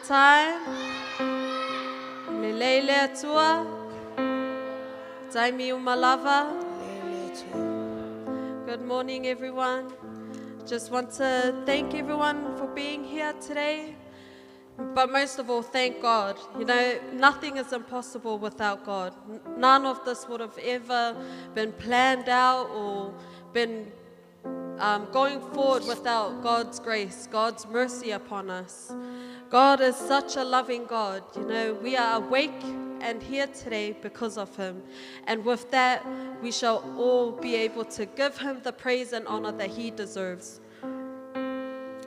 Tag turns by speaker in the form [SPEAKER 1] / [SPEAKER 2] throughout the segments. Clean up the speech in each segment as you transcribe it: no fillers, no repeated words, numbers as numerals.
[SPEAKER 1] Time. Lelei le Atua. Taimi uma lava. 2.
[SPEAKER 2] Good morning, everyone. Just want to thank everyone for being here today. But most of all, thank God. You know, nothing is impossible without God. None of this would have ever been planned out or been going forward without God's grace, God's mercy upon us. God is such a loving God. You know, we are awake and here today because of Him. And with that, we shall all be able to give Him the praise and honor that He deserves.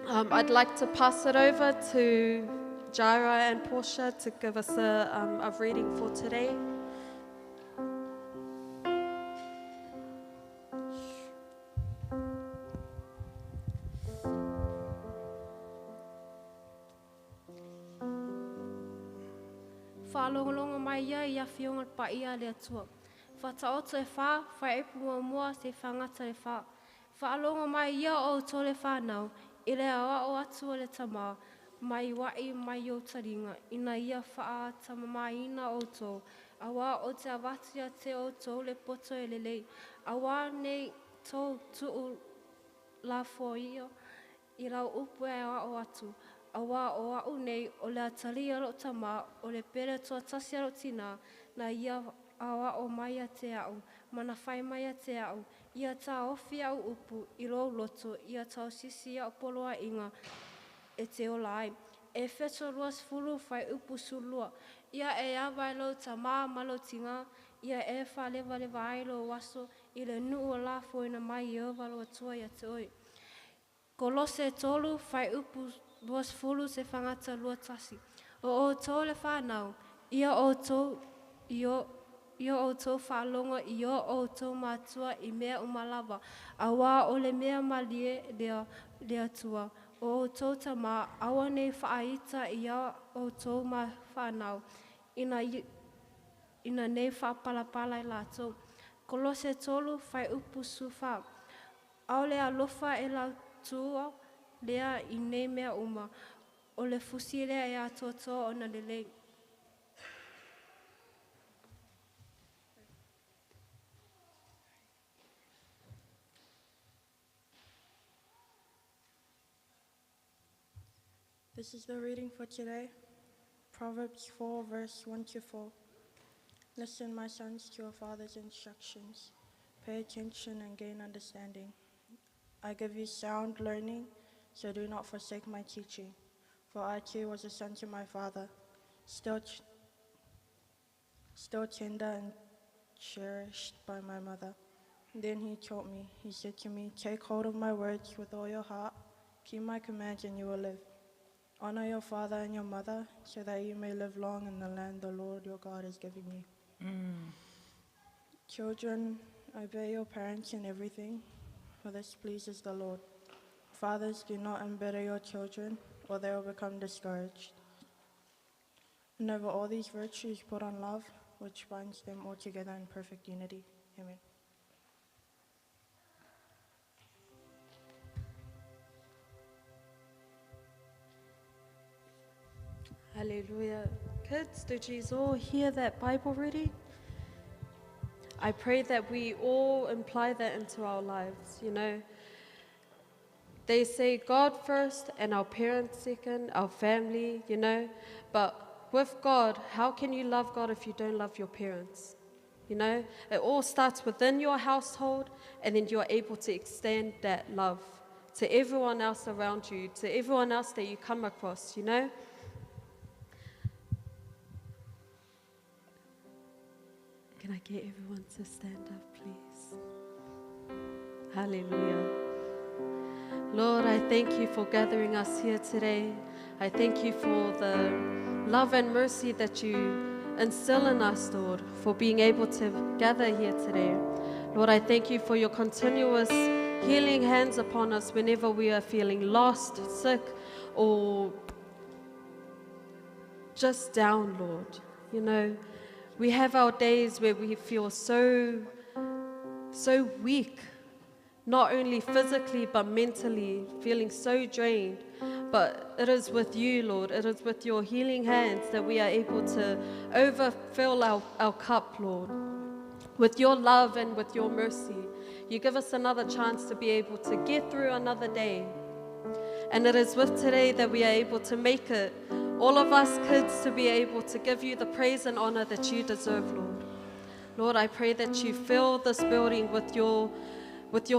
[SPEAKER 2] I'd like to pass it over to Jaira and Portia to give us a reading for today.
[SPEAKER 3] Faalogologo mai ia i afioga o le paia a le Atua. Faataoto e 4, fuaiupu 1 seia fagata le 4. Faalogo mai ia o outou le fanau, i le aoao atu a le tamā, mai uaʻi mai i ou taliga, ina ia faatamamāina outou, auā ou te avatu ia te outou le poto e lelei, auā nei tou tuu lafoia i lau upu e aoao atu, auā o aʻu nei o le atalii a loʻu tamā, o le pele toatasi a loʻu tinā, na ia aoao mai ia te aʻu, ma na fai mai ia te aʻu, ia taofi aʻu upu i lou loto, ia tausisi aʻu poloaiga e te ola ai. Efeso 20, fuaiupu 12. Ia e ava i lou tamā ma lou tinā, ia e faalevaleva ai lou aso i le nuu o lafoina mai e Ieova lou Atua ia te oe. Kolose 3, fuaiupu 20 seia fagata 21. O outou le fanau, ia outou i o ia outou faalogo i o outou matua i mea uma lava, auā o le mea malie lea i le Atua. O outou tamā, aua nei faaita i a outou ma fanau, ina, ina nei faapalapala i latou. Kolose 3, fuaiupu 14. A o le alofa e lautua lea i nei mea uma, o le fusi lea e atoatoa ona lelei.
[SPEAKER 1] This is the reading for today. Proverbs 4, verse 1 to 4. Listen, my sons, to your father's instructions. Pay attention and gain understanding. I give you sound learning, so do not forsake my teaching. For I too was a son to my father, still tender and cherished by my mother. Then he taught me. He said to me, Take hold of my words with all your heart, keep my commands, and you will live. Honor your father and your mother, so that you may live long in the land the Lord your God is giving you. Children, obey your parents in everything, for this pleases the Lord. Fathers, do not embitter your children, or they will become discouraged. And over all these virtues, put on love, which binds them all together in perfect unity. Amen.
[SPEAKER 2] Hallelujah. Kids, did you all hear that Bible reading? I pray that we all imply that into our lives, you know. They say God first and our parents second, our family, you know. But with God, how can you love God if you don't love your parents? You know, it all starts within your household, and then you're able to extend that love to everyone else around you, to everyone else that you come across, you know. Can I get everyone to stand up, please? Hallelujah. Lord, I thank you for gathering us here today. I thank you for the love and mercy that you instill in us, Lord, for being able to gather here today. Lord, I thank you for your continuous healing hands upon us whenever we are feeling lost, sick, or just down, Lord. You know, we have our days where we feel so, so weak, not only physically but mentally, feeling so drained. But it is with you, Lord, it is with your healing hands that we are able to overfill our cup, Lord. With your love and with your mercy, you give us another chance to be able to get through another day. And it is with today that we are able to make it, all of us kids, to be able to give you the praise and honor that you deserve, Lord. Lord, I pray that you fill this building with your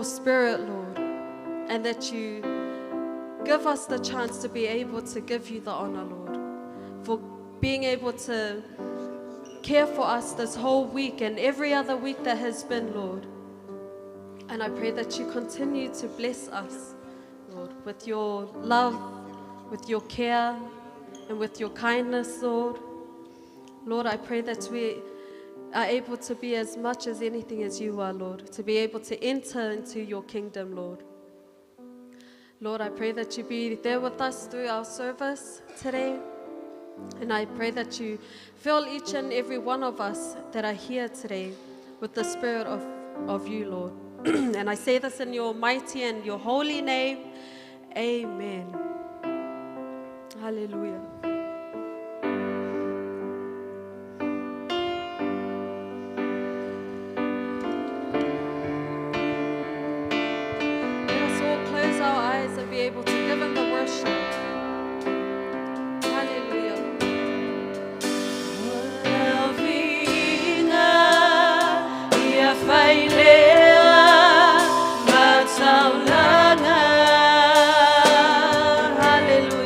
[SPEAKER 2] spirit, Lord, and that you give us the chance to be able to give you the honor, Lord, for being able to care for us this whole week and every other week that has been, Lord. And I pray that you continue to bless us, Lord, with your love, with your care, and with your kindness, Lord. Lord, I pray that we are able to be as much as anything as you are, Lord, to be able to enter into your kingdom, Lord. Lord, I pray that you be there with us through our service today. And I pray that you fill each and every one of us that are here today with the spirit of you, Lord. And I say this in your mighty and your holy name. Amen. Hallelujah. Let us all close our eyes and be able to give him the worship. Hallelujah. Hallelujah.
[SPEAKER 4] Hallelujah.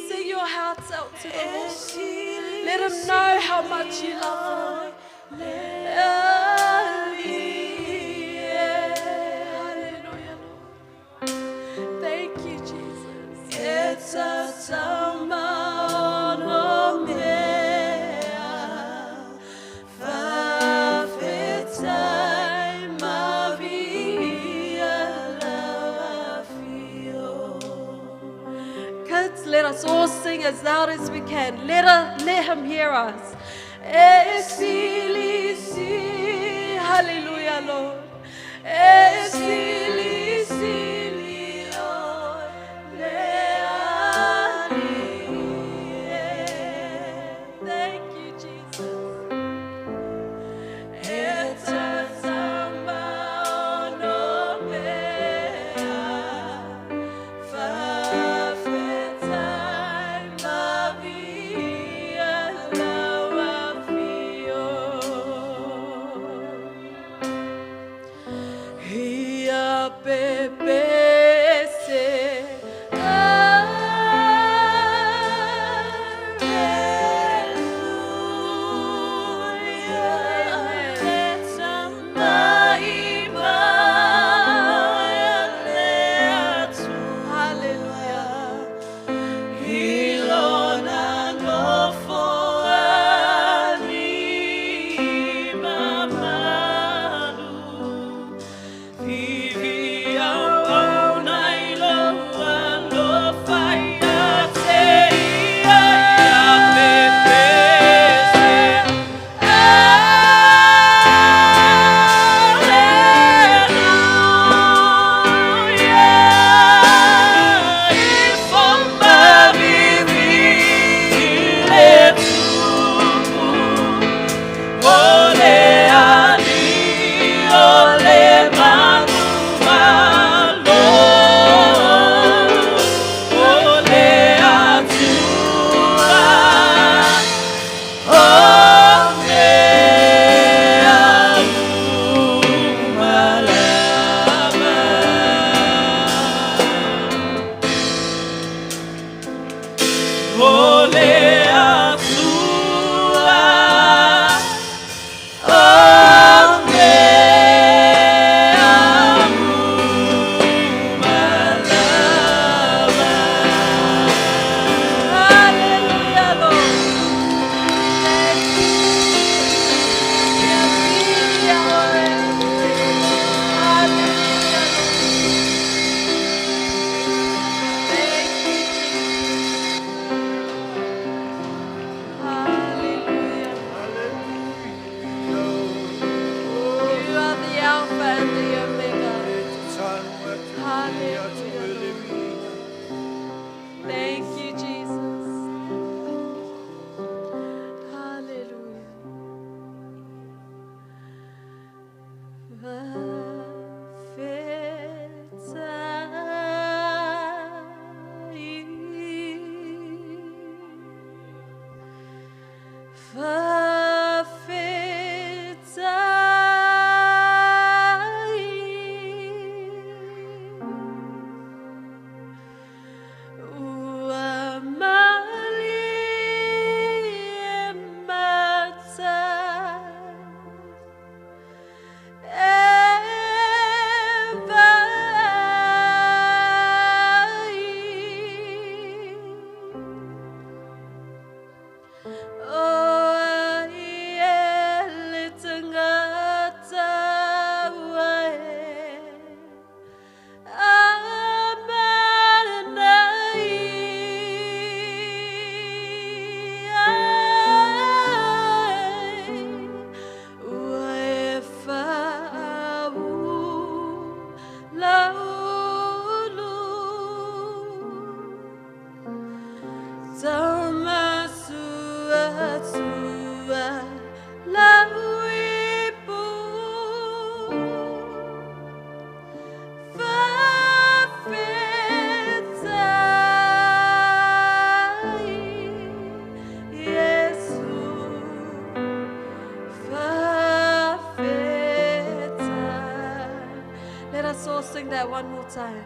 [SPEAKER 2] Sing your hearts out to the Lord. Let him know how much you love him. Hallelujah, Lord. Thank you, Jesus.
[SPEAKER 4] It's a
[SPEAKER 2] Kids, let us all sing as loud as we can. Let him hear us. Hallelujah, Lord. Thank you, Jesus. Hallelujah, Lord. Hallelujah, Lord. Thank you, Jesus. Hallelujah. You are the Alpha and the Omega. Hallelujah, Lord. Thank you, Jesus. Hallelujah. Ua mali e mata e vai. O ai e le tangata ua e Let us all sing that one more time.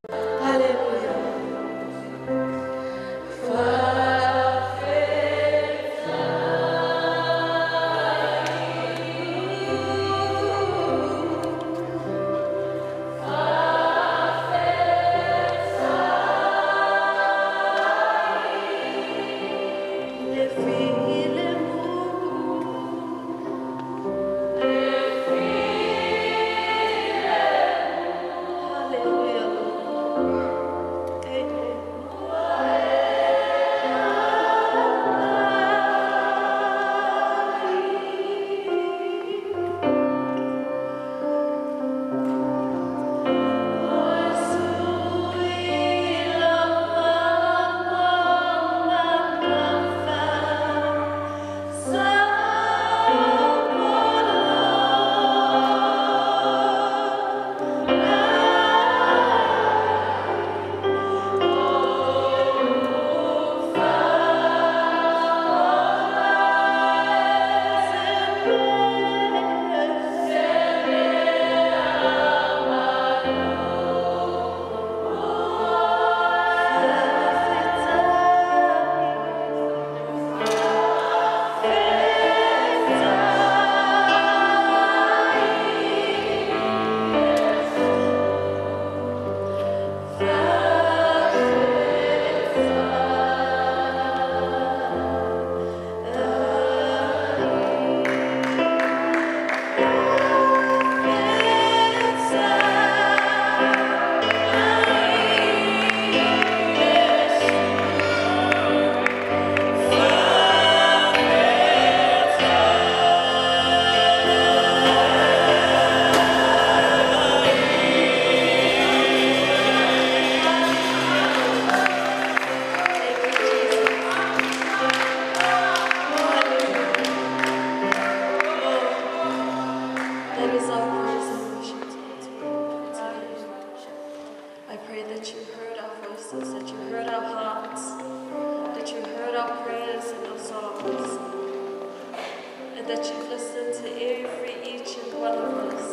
[SPEAKER 2] Hallelujah. That is our praise and worship today. I pray that you heard our voices, that you heard our hearts, that you heard our prayers and our songs, and that you listened to every each and one of us,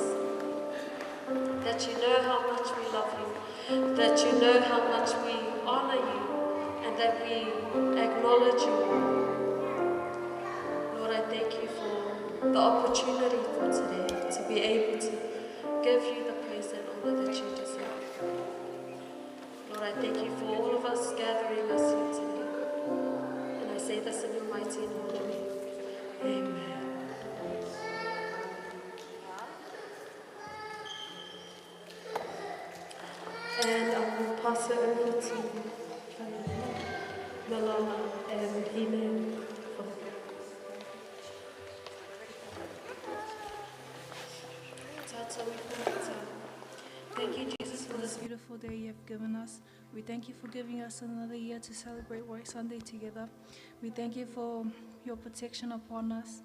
[SPEAKER 2] that you know how much we love you, that you know how much we honor you, and that we acknowledge you. Lord, I thank you for the opportunity for today to be able to give you the praise and honor that you deserve. Lord, I thank you for all of us gathering us here today. And I say this in your mighty and holy name. Amen. And I will pass it over to Malala and Hine for the prayers.
[SPEAKER 4] Thank you, Jesus, for this beautiful day you have given us. We thank you for giving us another year to celebrate White Sunday together. We thank you for your protection upon us.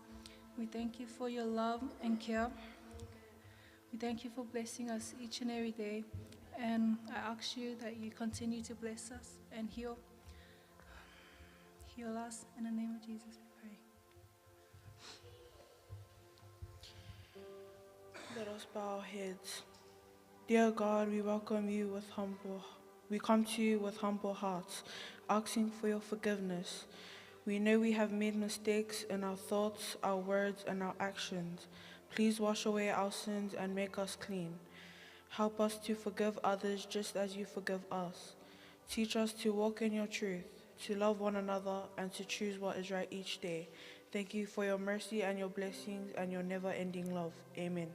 [SPEAKER 4] We thank you for your love and care. We thank you for blessing us each and every day. And I ask you that you continue to bless us and heal us. In the name of Jesus, we pray.
[SPEAKER 1] Let us bow our heads. Dear God, we welcome you with humble. We come to you with humble hearts, asking for your forgiveness. We know we have made mistakes in our thoughts, our words, and our actions. Please wash away our sins and make us clean. Help us to forgive others just as you forgive us. Teach us to walk in your truth, to love one another, and to choose what is right each day. Thank you for your mercy and your blessings and your never-ending love. Amen.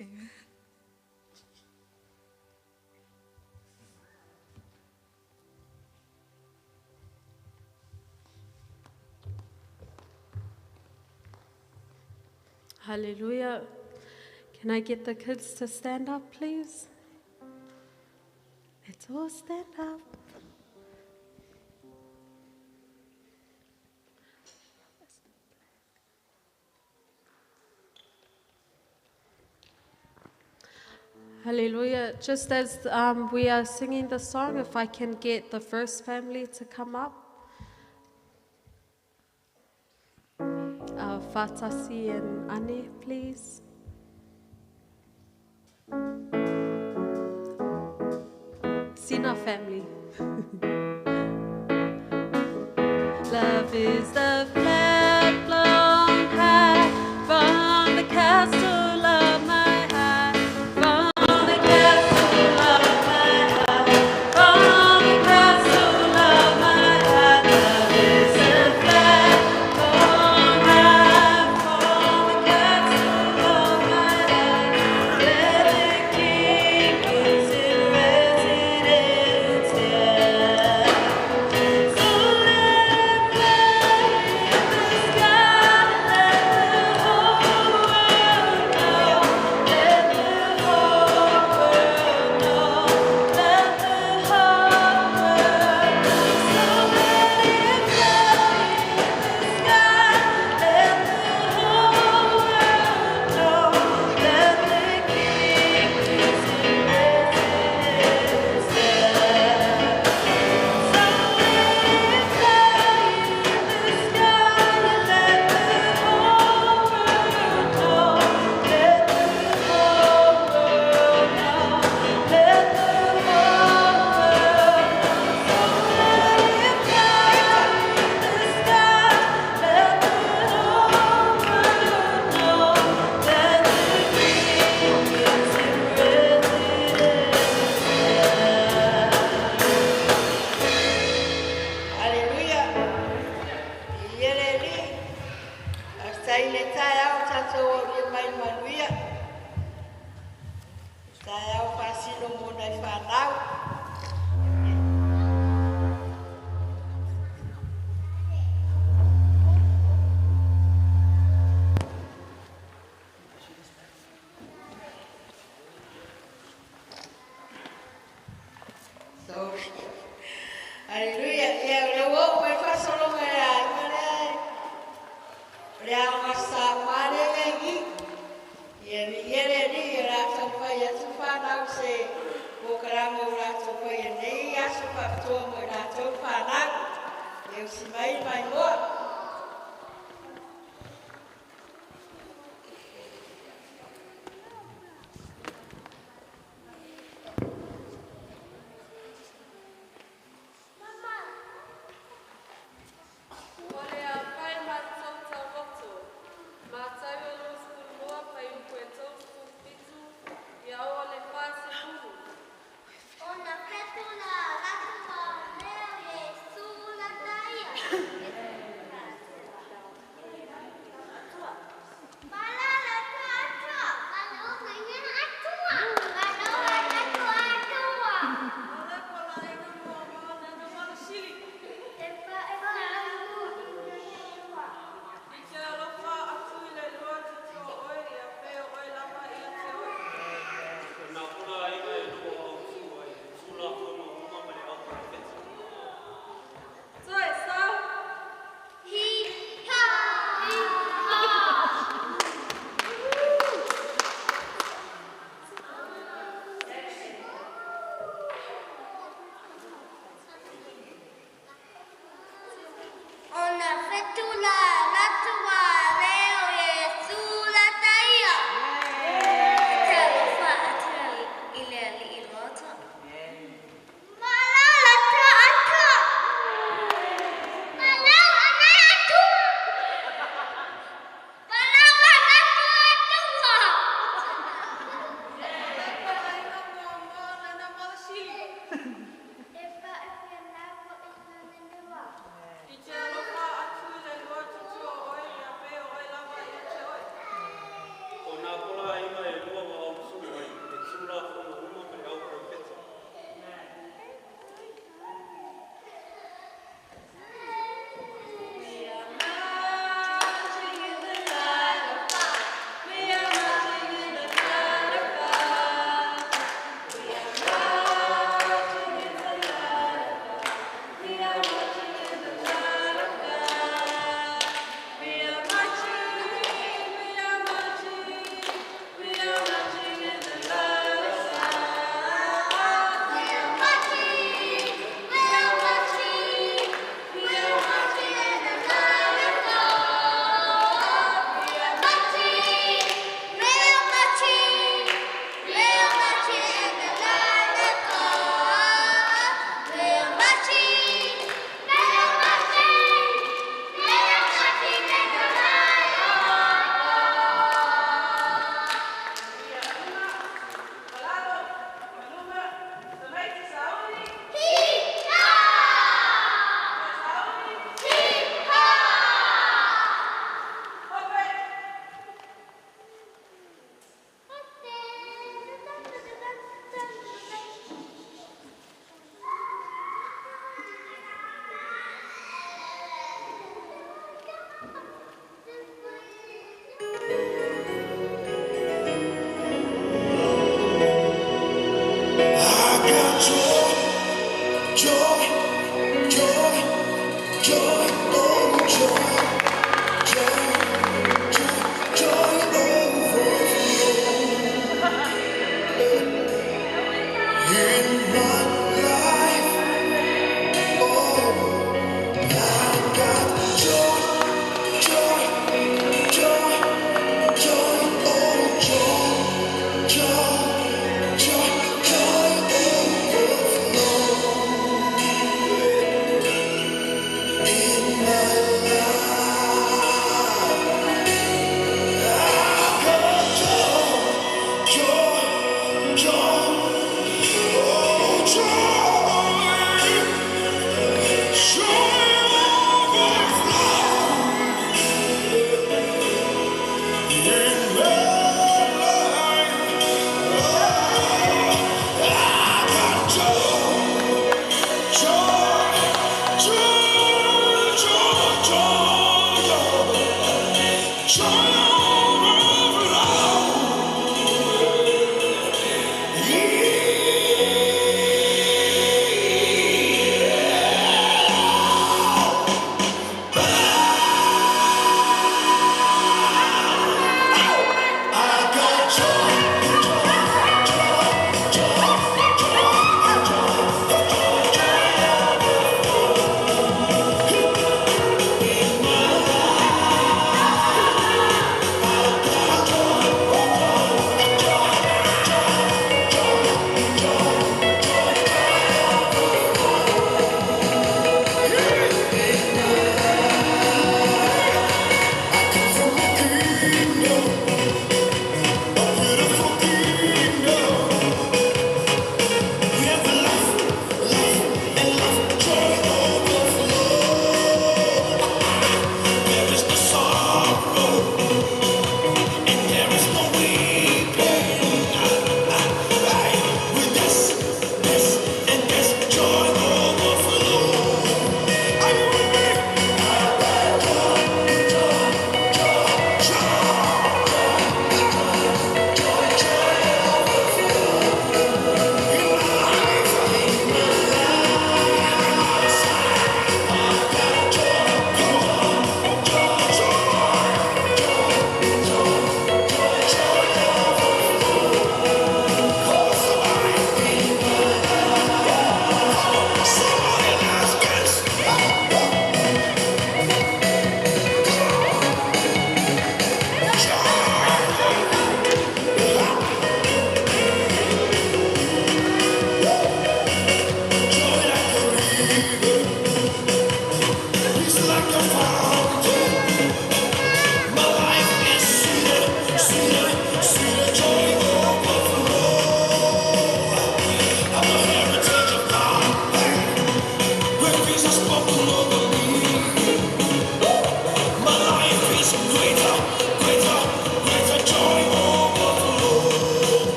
[SPEAKER 4] Amen.
[SPEAKER 2] Hallelujah. Can I get the kids to stand up, please? Let's all stand up. Hallelujah. Just as we are singing the song, if I can get the first family to come up. Fatasi and Anne, please. Sina family. Love is the flag blown high from the castle of my heart, from the castle of my heart, from the castle of my heart. Love is the flag blown high from the castle of my heart, where the King is in residence. Yeah. So let fly.
[SPEAKER 5] Tai le tai au tātou au i mai manuia. Tai au whasino mō nei whānau. So, hallelujah. Ia, le wau mai whasolonga ia, i le ao sa mare le ia mi ele ni ra tau pai atu whanau se o karanga o rātou pai nei aso whakatoa mo rātou whanau. E usi mai mai moa.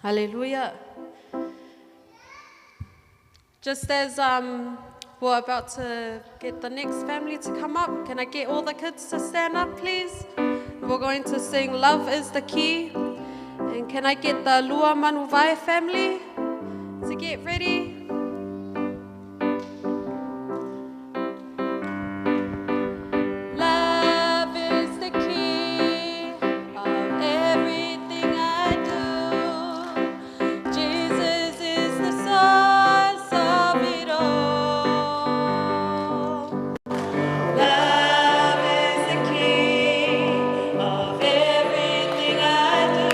[SPEAKER 2] Hallelujah. Just as we're about to get the next family to come up, can I get all the kids to stand up, please? We're going to sing Love is the Key. And can I get the Lua Manuvai family to get ready? Love is the key of everything I do. Jesus is the source of it all. Love is the key of everything I do.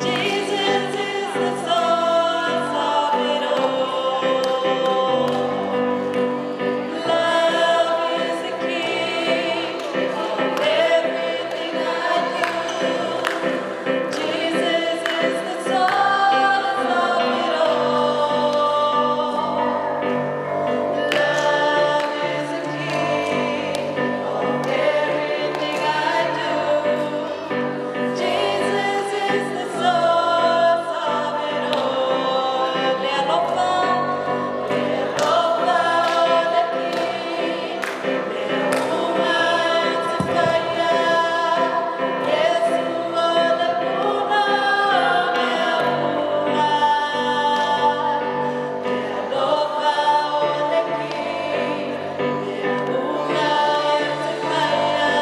[SPEAKER 2] Jesus is the source of it all. Love is the key of everything I do. Jesus is the source of it all. Love is the key of everything I do. Jesus is the source of it all. Le alofa, le alofa o le kī, le uma e te whaia, Yesu o le puna o mea uma. Le alofa o le kī, le uma e te whaia,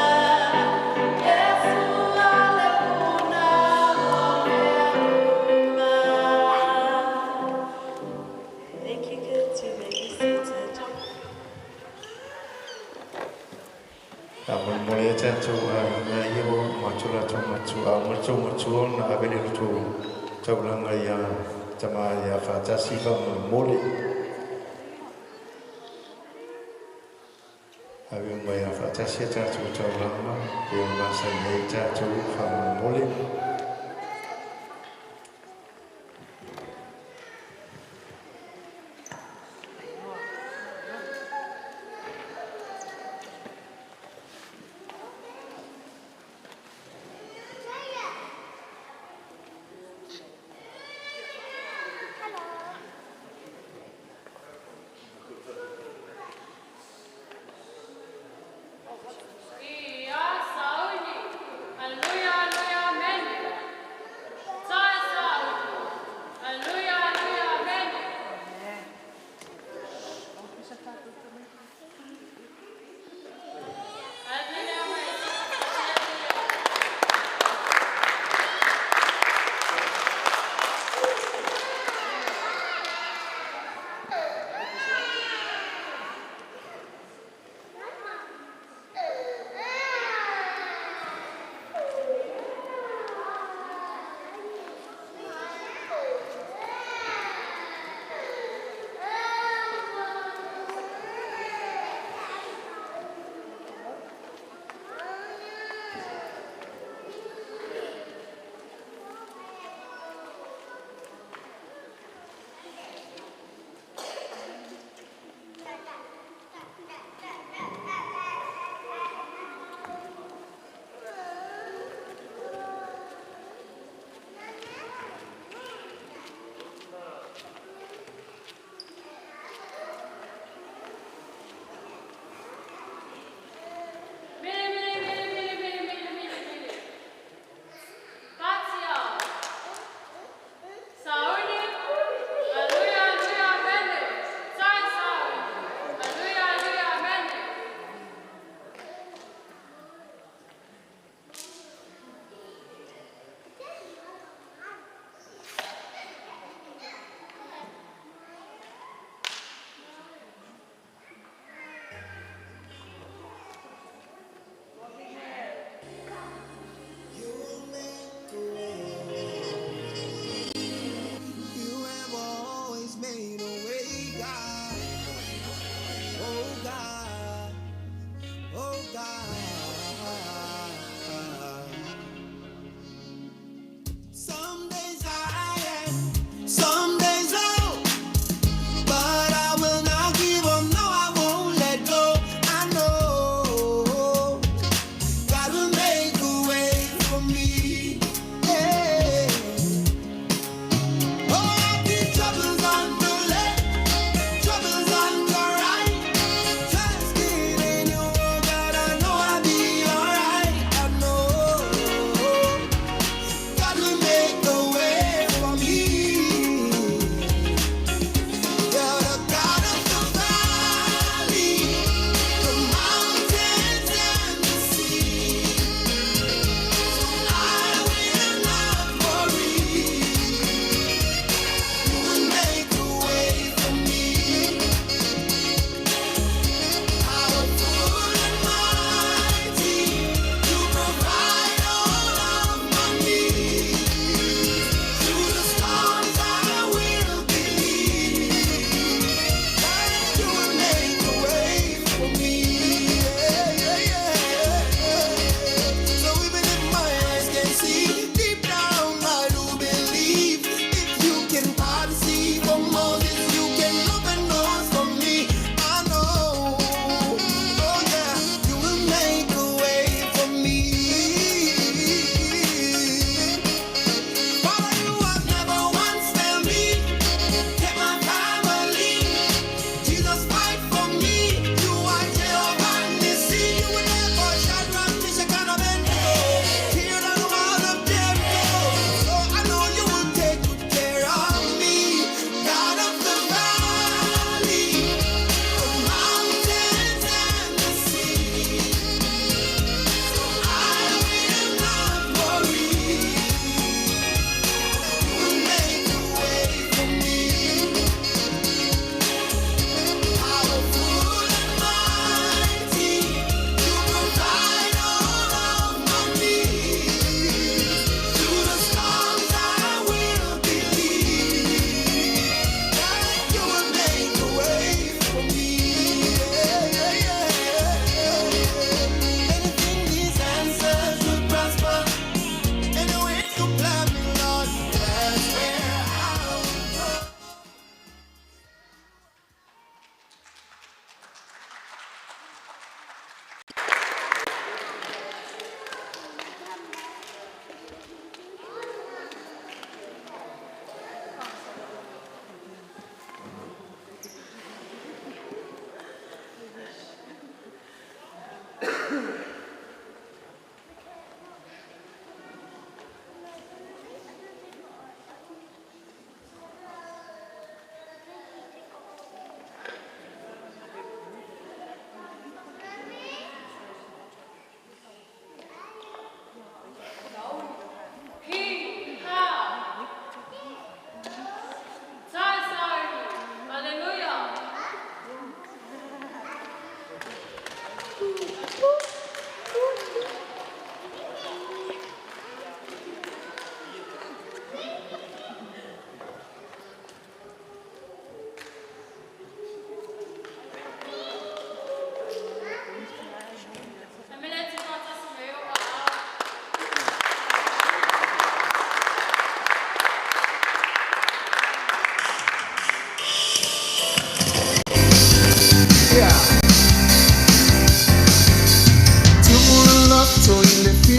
[SPEAKER 2] Yesu o le puna o mea uma. Thank you, kids. You may be seated.
[SPEAKER 6] Faamolemole ia tatou aiga ia ua uma atu latou matuā ma le tou matua ona ave lea o le tou taulaga iā tamā ia faatasi faamolemole ave uma ia faatasi a tatou taulaga pe ona masani ai tatou faamolemole.
[SPEAKER 7] Ia sauni. Hallelujah, hallelujah, amen.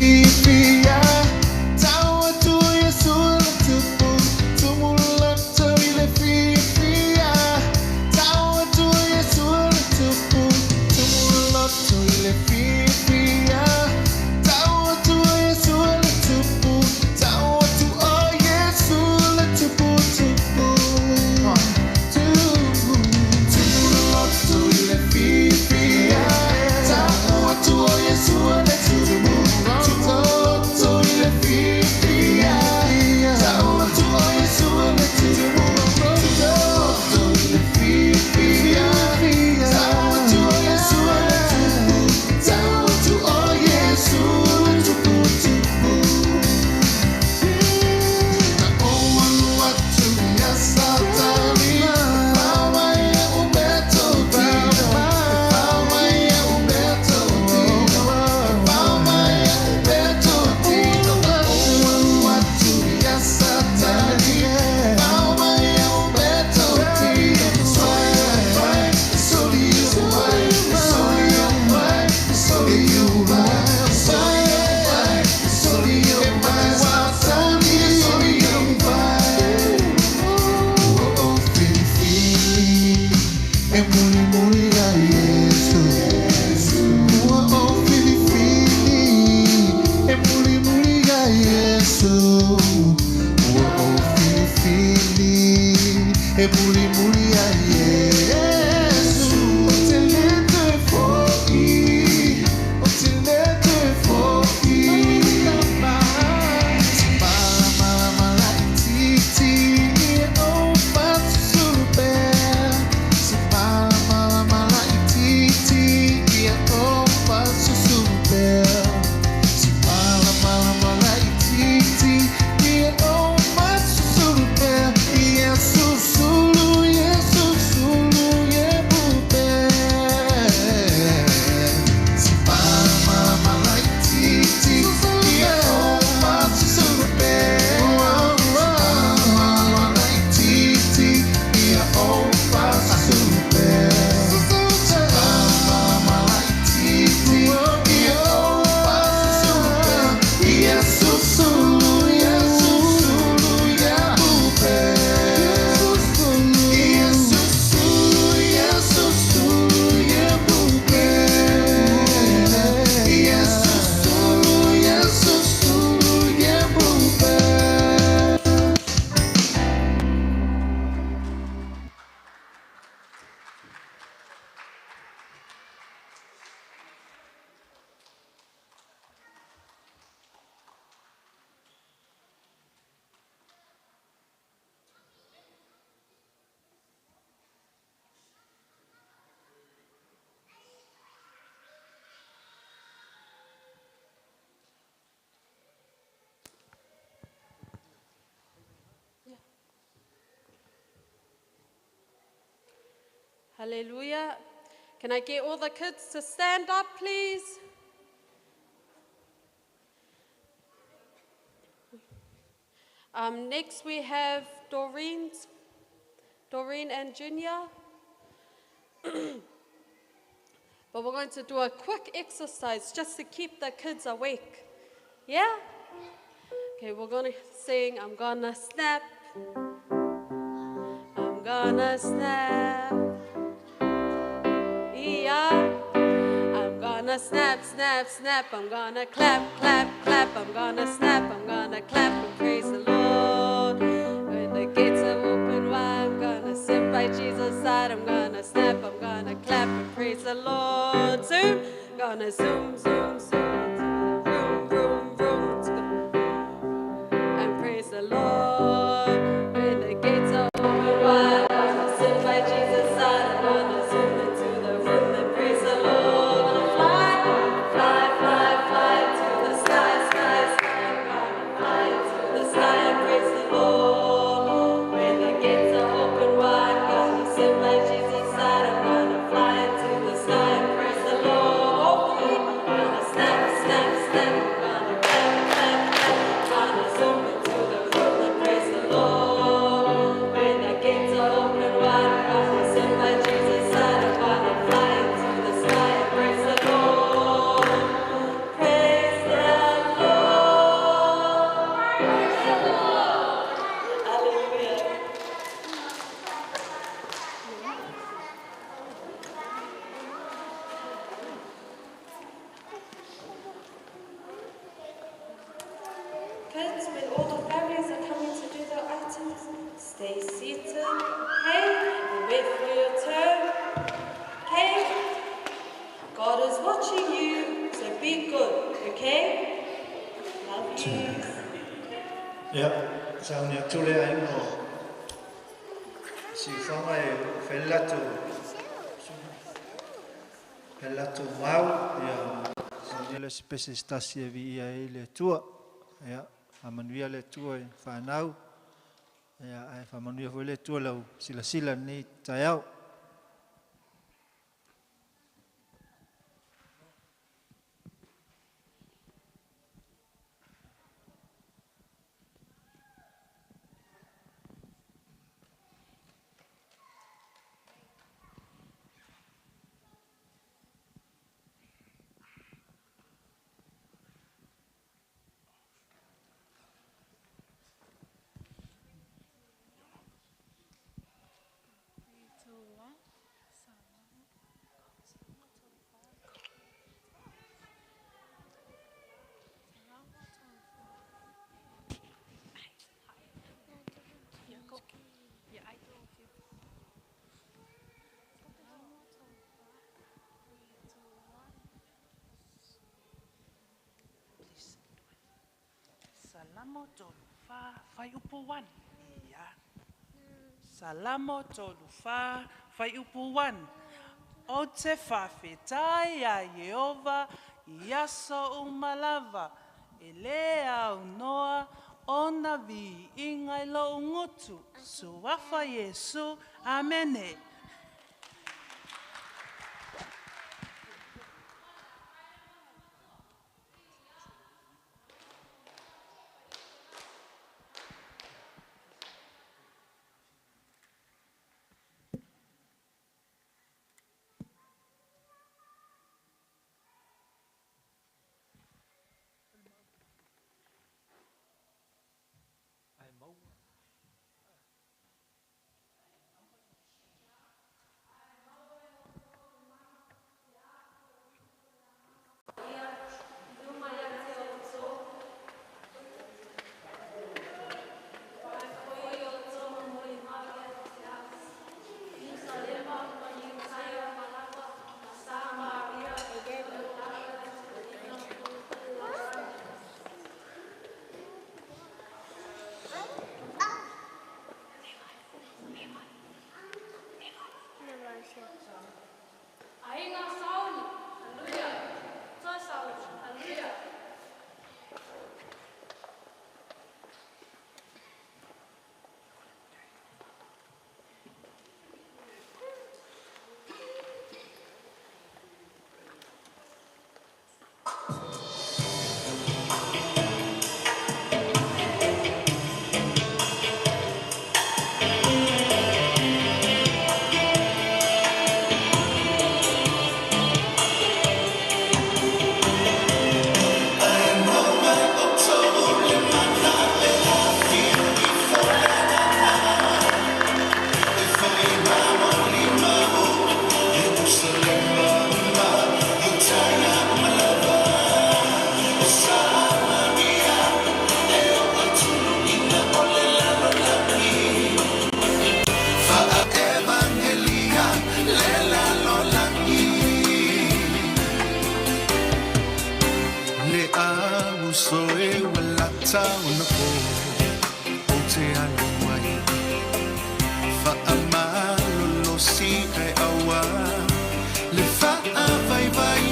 [SPEAKER 7] Fifia Tau atu o Iesu le tupu Tumu loto i le fiafia Tau atu o Iesu le tupu Tumu loto i le fiafia Tau atu o Iesu le tupu Tau atu o Iesu le tupu tupu Tupu Tumu loto i le fiafia Tau atu o Iesu le tupu Tumu loto i le fiafia Tau atu o Iesu le tupu Tumu loto i le fiafia Tau atu o Iesu le tupu Tau atu o Iesu le tupu tupu Na ou alu atu ia Satani Pau mai e o meatotino Pau mai e o meatotino Pau mai e o meatotino Na ou alu atu ia Satani Pau mai e o meatotino Soli o mai, soli o mai, soli o mai, soli o mai, soli o mai, Satani, soli o mai. Oh, oh, filifili, e muli muli a Iesu. Ua oh, filifili, e muli muli a Iesu. Ua oh, filifili, e muli muli a Iesu. O te le te foi, o te le te foi. Mala mala mala titi o fasupe. Si mala mala mala titi o fasupe. Si mala mala mala titi o fasupe. Jesus sulu Jesus sulu ye bupe. Si mala mala mala titi o fasupe. Mala mala titi o fasupe. Mala mala titi o fasupe. Jesus sulu Jesus sulu ye bupe. Jesus sulu Jesus sulu ye bupe. Jesus sulu Jesus sulu ye bupe.
[SPEAKER 2] Hallelujah. Can I get all the kids to stand up, please? Next we have Doreen and Junior. But we're going to do a quick exercise just to keep the kids awake. Yeah? Okay, we're going to sing, I'm going to snap. I'm going to snap. Yeah. I'm going to snap, snap, snap. I'm going to clap, clap, clap. I'm going to snap, I'm going to clap and praise the Lord. When the gates are open wide, I'm going to sit by Jesus' side. I'm going to snap, I'm going to clap and praise the Lord. Zoom, going to zoom, zoom, zoom, vroom, vroom, vroom, and praise the Lord. When the gates are open wide, I'm going to sit by Jesus' side. I'm going to zoom into the room and praise the Lord. Gonna fly, fly, fly, fly to the sky, sky, sky. I'm going to fly into the sky and praise the Lord. When the gates are open wide, I'm going to sit by Jesus' side. I'm going to fly into the sky and praise the Lord. Oh, I'm going to snap, Kids, when all the families are coming to do their items, stay seated, okay? And wait for your turn, okay? God is watching you, so be good, okay? Love you.
[SPEAKER 6] Ia, sauni atu le aiga o Siufaga e fai le latou fai le latou mau, ia saunia le pese se tasi e viia ai le Atua. Ia, faamanuia le Atua i fanau, ia ae faamanuia foi le Atua lau silasila lenei taeao.
[SPEAKER 8] Salamo tolu fa fuaiupu 1. Ia. Salamo tolu fa fuaiupu 1. Ou te faafetai iā Ieova i aso uma lava, e lē aunoa ona viiga i lo'u gutu. Suafa Iesu. Amene.
[SPEAKER 3] Aiga Sauni, hallelujah. Toi Sauni, hallelujah.
[SPEAKER 7] Evangelia le lalolagi Le auso e ua lata ona po ou te alu ai Faamalolosi ae aua le faavaivai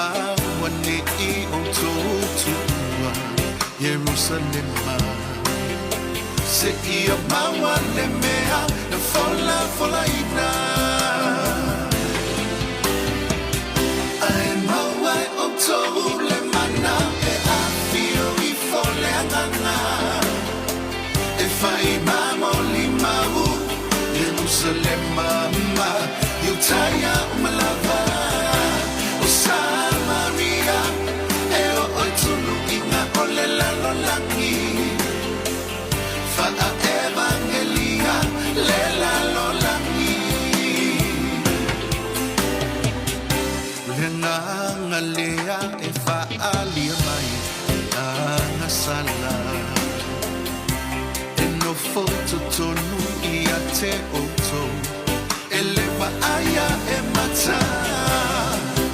[SPEAKER 7] Auaneʻi outou tuua Ierusalema Seia maua le mea na folafolaina Ae maua e outou le mana e afio ifo le Agaga E fai mamo limau Ierusalema ma Iutaia uma lava O Samaria E oo i tuluiga o le lalolagi Faa-evangelia le lalolagi Le agaga lea e faaalia mai sala E nofo totonu ia te outou E le vaaia e mata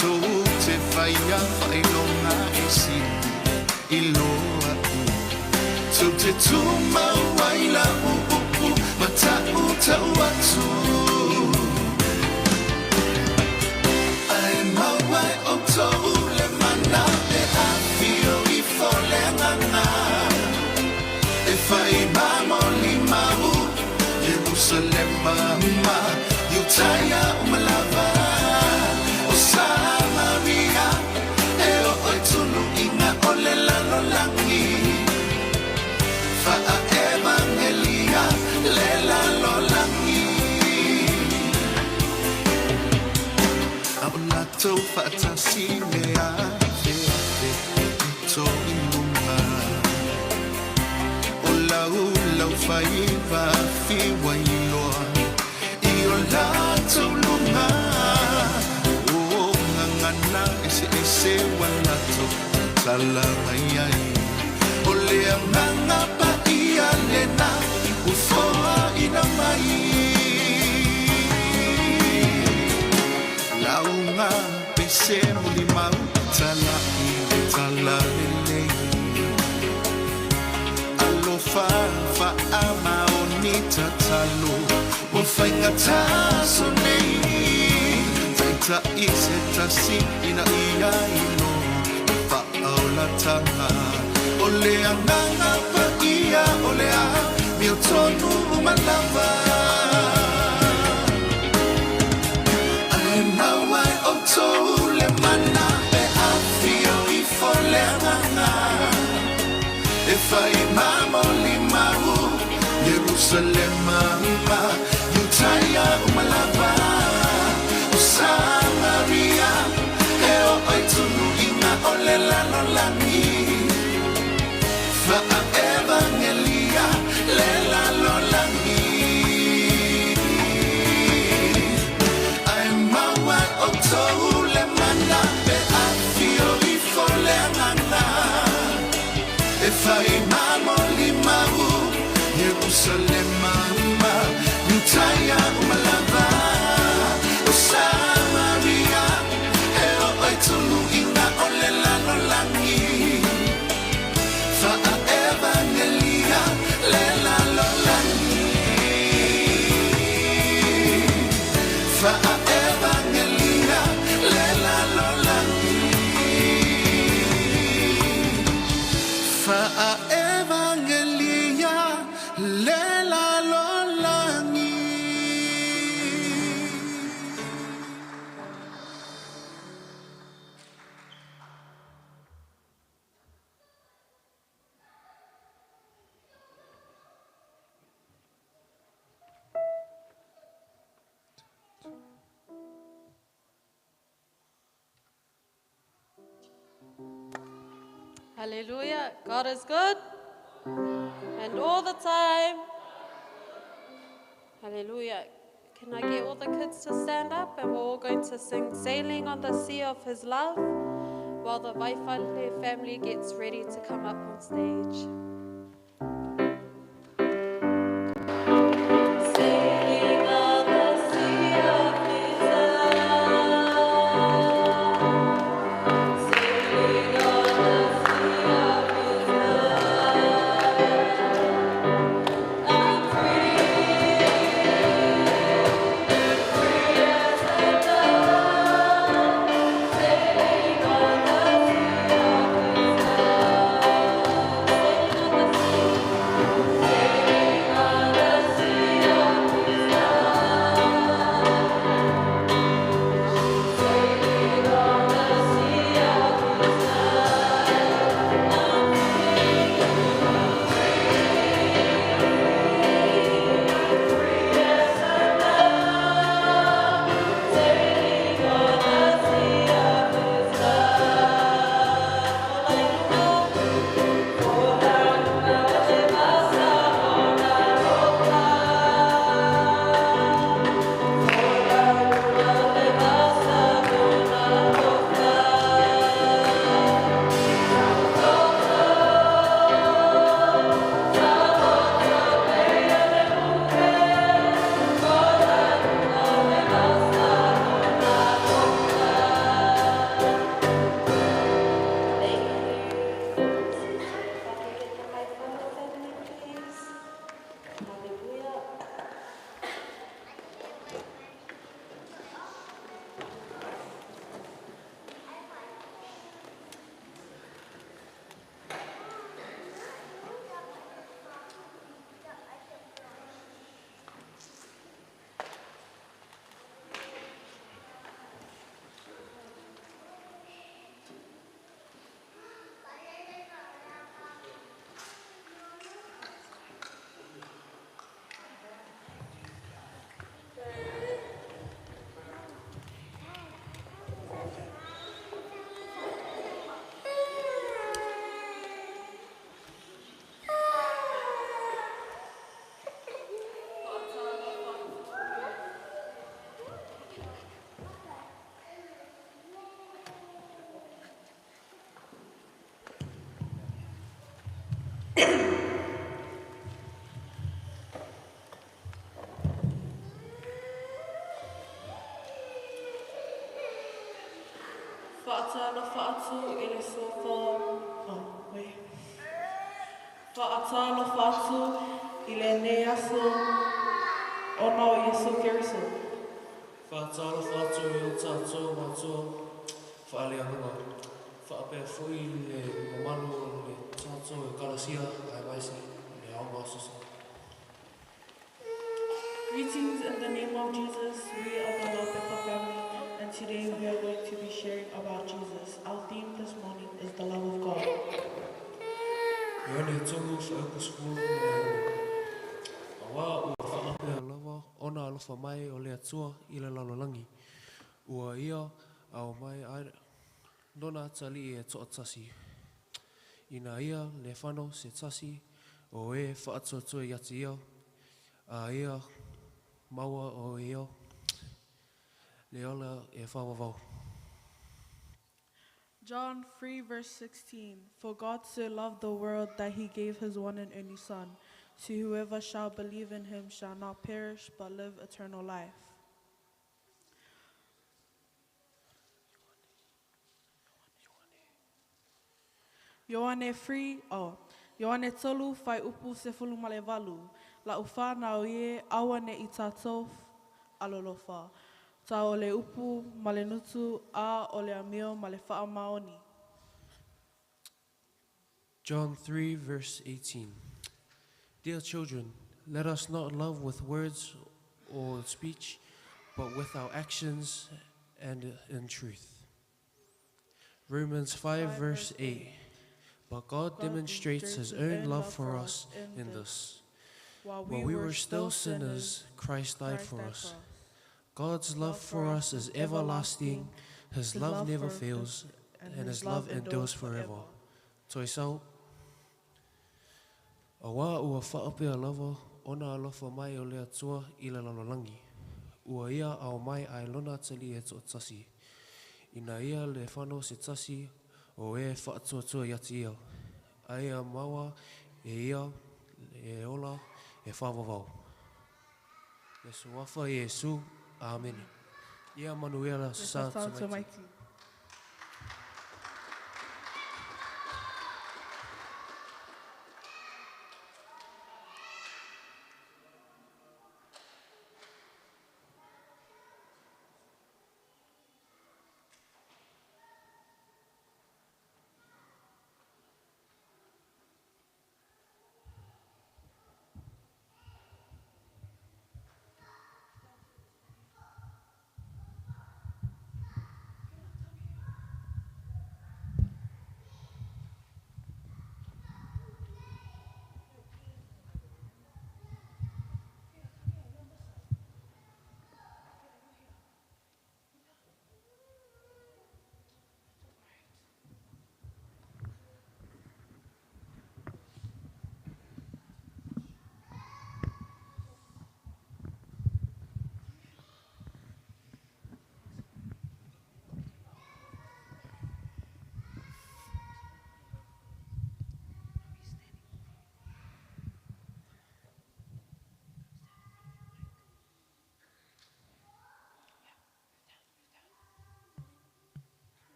[SPEAKER 7] Tou te faia faailoga e sili i lo a'u Tou te tumau ai la'u upu ma ta'uta'u atu Ae maua e outou le mana pe afio ifo le Agaga E fai ma molimau Ierusalema ma Iutaia uma lava O Samaria e oo i tuluiga o le lalolagi Faa-evagelia le lalolagi A o latou faatasi le afeafe pito i luga O laulaufaiva fiu ai loa I o latou luga O gagana eseese ua latou tatala mai ai O le Agaga Paia lena ua foaina mai Lauga pese molimau tala'i le talalelei Alofa faamaoni tatalo ua faigata aso nei Taitai se tasi ina ia iloa le faaolataga O le Agaga Paia o le amiotonu uma lava Ae maua e outou le mana pe afio ifo le Agaga E fai ma molimau Ierusalema ma Iutaia uma lava O Samaria e oo i tuluiga o le lalolagi Faa-evagelia le lalolagi Ae maua e outou le mana pe afio ifo le Agaga E fai ma molimau Ierusalema ma Iutaia uma lava O Samaria e oo i tuluiga o le lalolagi Faa-evagelia le lalolagi Faa-evagelia le lalolagi Faa-evagelia le lalolagi.
[SPEAKER 2] Hallelujah. God is good. And all the time. Hallelujah. Can I get all the kids to stand up? And we're all going to sing Sailing on the Sea of His Love while the Vaifale family gets ready to come up on stage. Sailing on the sea of His love. Sailing on the sea of His love. I'm free, free as a dove. Sailing on the sea of His love. Sailing on
[SPEAKER 9] Fa'atalofa atu i le suafa. Oh, wait. Fa'atalofa atu i lenei aso ona o Iesu Keriso.
[SPEAKER 10] Fa'atalofa atu i o tātou matua fa'alealuga. Fa'apea fo'i le mamalu o le tātou ekalesia aemaise le aoga Aso Sa.
[SPEAKER 9] Greetings in the name of Jesus. We are the Laupepa family, and today we are going to be sharing about Jesus. Our theme this morning is the love of God.
[SPEAKER 10] Ioane tolu fuaiupu sefulu ma le 6. Auā ua fa'apea lava ona alofa mai o le Atua i le lalolagi. Ua ia ao mai ai lona atalii e to'atasi. Ina ia le fanau se tasi o e fa'atuatua ia te ia, a ia maua o ia le ola e fa'avavau.
[SPEAKER 9] John 3, verse 16. For God so loved the world that he gave his one and only Son, to whoever shall believe in him shall not perish but live eternal life. Ioane 3, oh, Ioane tolu fuaiupu sefulu ma le valu. La'u fanau e aua ne i tatou alolofa. Ta o le upu ma le nutu a o le amio ma le fa'amaoni.
[SPEAKER 10] John 3, verse 18. Dear children, let us not love with words or speech, but with our actions and in truth. Romans 5, verse 8. But God demonstrates his own love for us in this.
[SPEAKER 9] While
[SPEAKER 10] While we were still sinners, Christ died for us. God's love for us is everlasting, his love never fails, and his love endures forever. Toi sau. Auā ua fa'apea lava ona alofa mai o le Atua i le lalolagi. Ua ia ao mai ai lona atalii e to'atasi. Ina ia le fanau se tasi o e fa'atuatua ia te ia. A ia maua e ia e ola e fa'avavau. Le suafa Iesu. Amene. Ia manuia le Aso Sa tamaiti.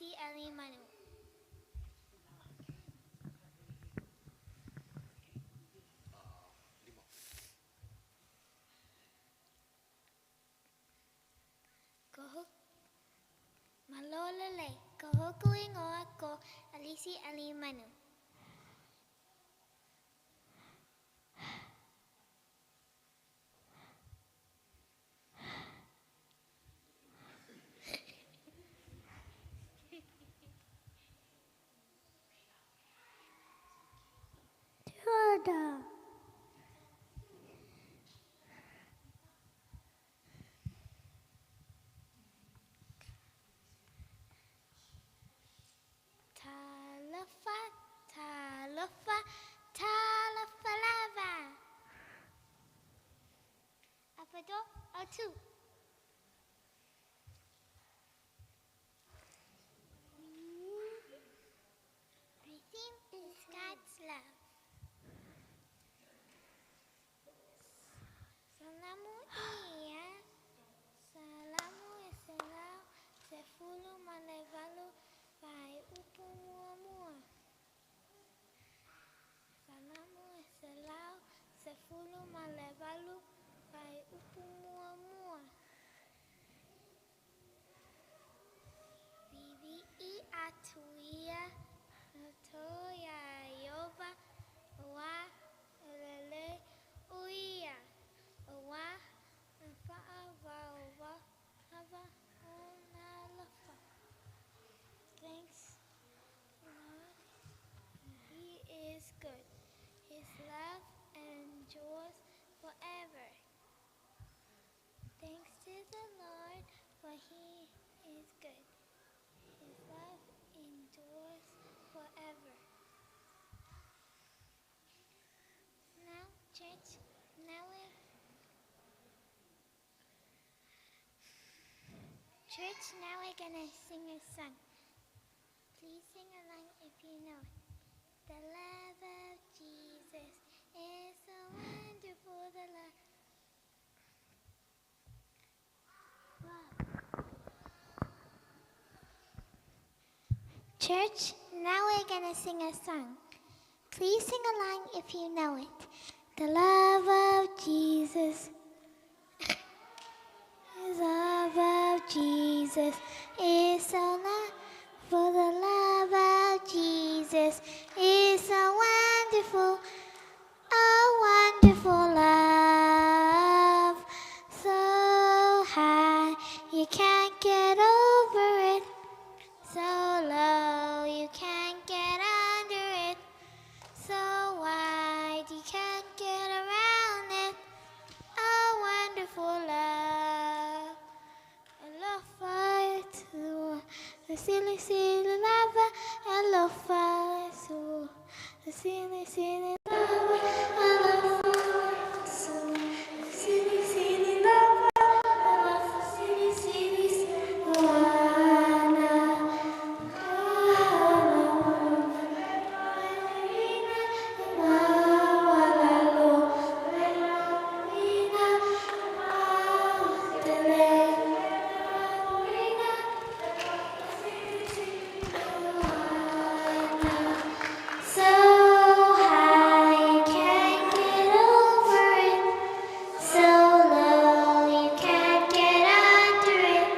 [SPEAKER 11] Alisi Alimanu. Malolele, ko hoku ingoa ko Alisi Alimanu. Tuada. Talofa, talofa, talofa lava. Apado, atu. My theme is God's love. Salamu ia, salamu eselau, sefulu malevalu, vai upu mua mua. Salamu eselau, sefulu malevalu, vai upu mua mua. Vivi i atuia, notoia Iova, oa, elele, uia. Oa, wha hava o nā lofa. Thanks, Lord. He is good. His love endures forever. Thanks to the Lord, for he is good. His love endures forever. Now, church, now we Church, now we're going to sing a song. Please sing along if you know it. The love of Jesus is so wonderful. The love. Church, now we're going to sing a song. Please sing along if you know it. The love of Jesus. The love of Jesus is so love, for the love of Jesus is so wonderful, a wonderful love. So high you can't get over it, so low you can't get under it, so wide you can't get around it, a wonderful love. The silly, silly lava, alofa, so the silly, silly lava, alofa, so the silly, silly lava, alofa, silly, silly, wana, So high you can't get over it, so low you can't get under it,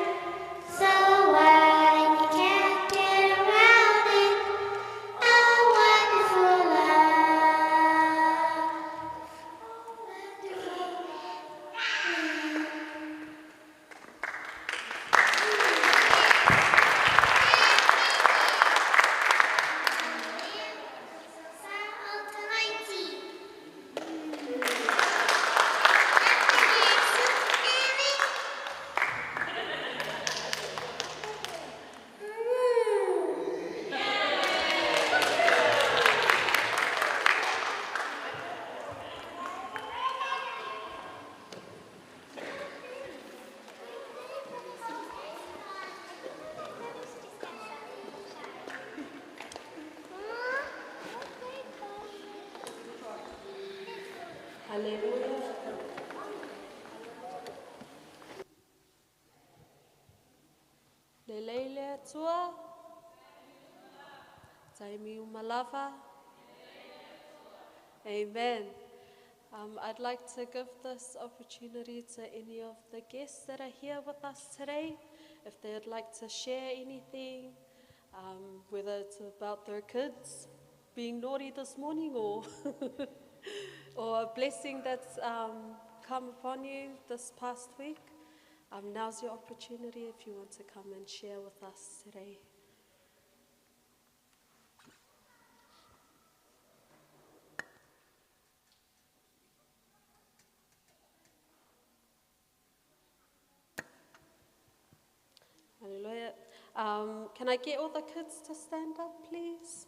[SPEAKER 11] so wide you can't get around it, a wonderful love.
[SPEAKER 2] Hallelujah. Le leile atua. Taimi umalava. Amen. I'd like to give this opportunity to any of the guests that are here with us today. If they'd like to share anything, whether it's about their kids being naughty this morning or, or a blessing that's come upon you this past week, now's your opportunity if you want to come and share with us today. Hallelujah. Can I get all the kids to stand up, please?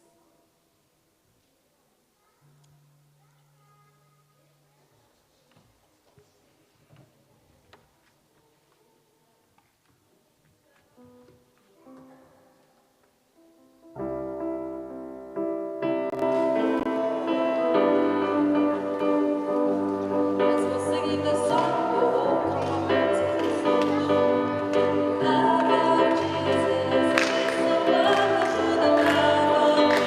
[SPEAKER 2] As we're singing this song, we'll all come up to the stage. Love of Jesus is so wonderful, the love of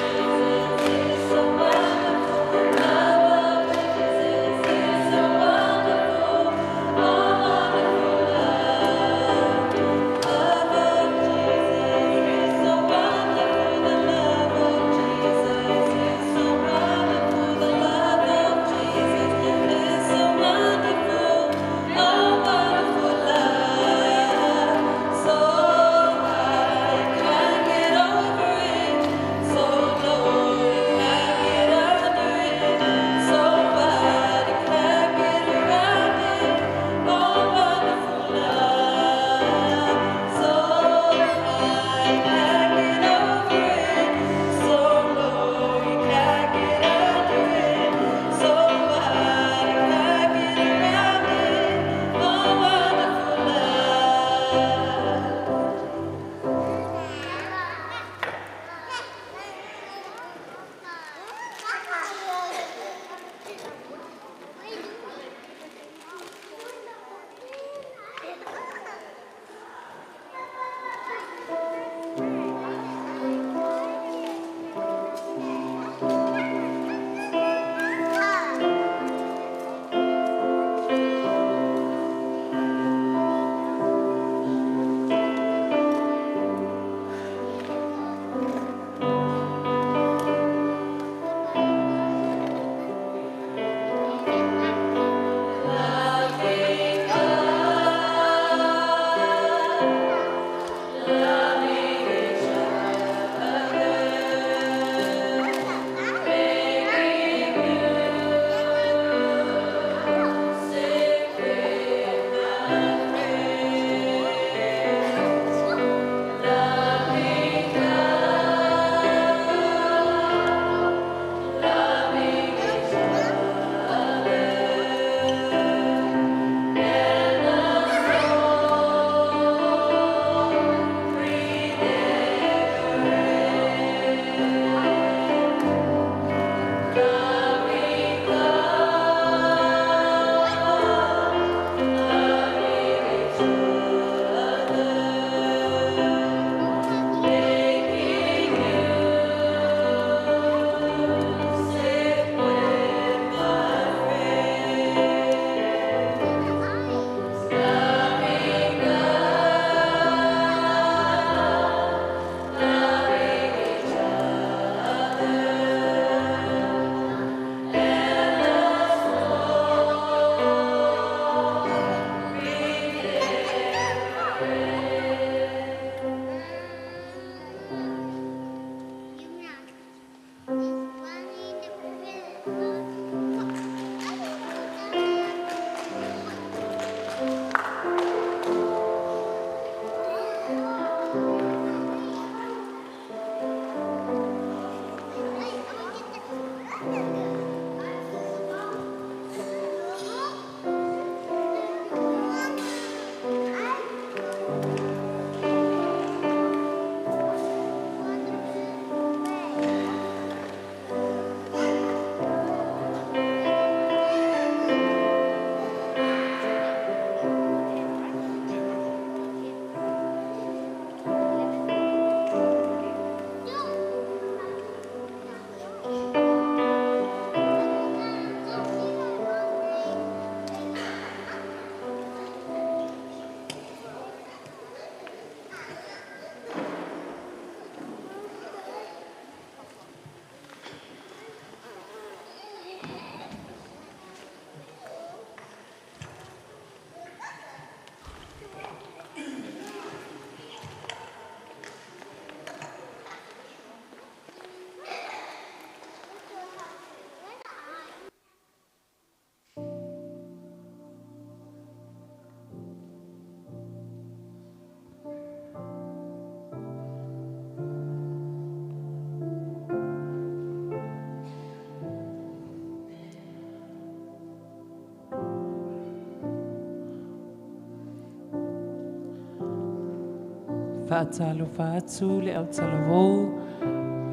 [SPEAKER 8] Faatalofa atu le autalavou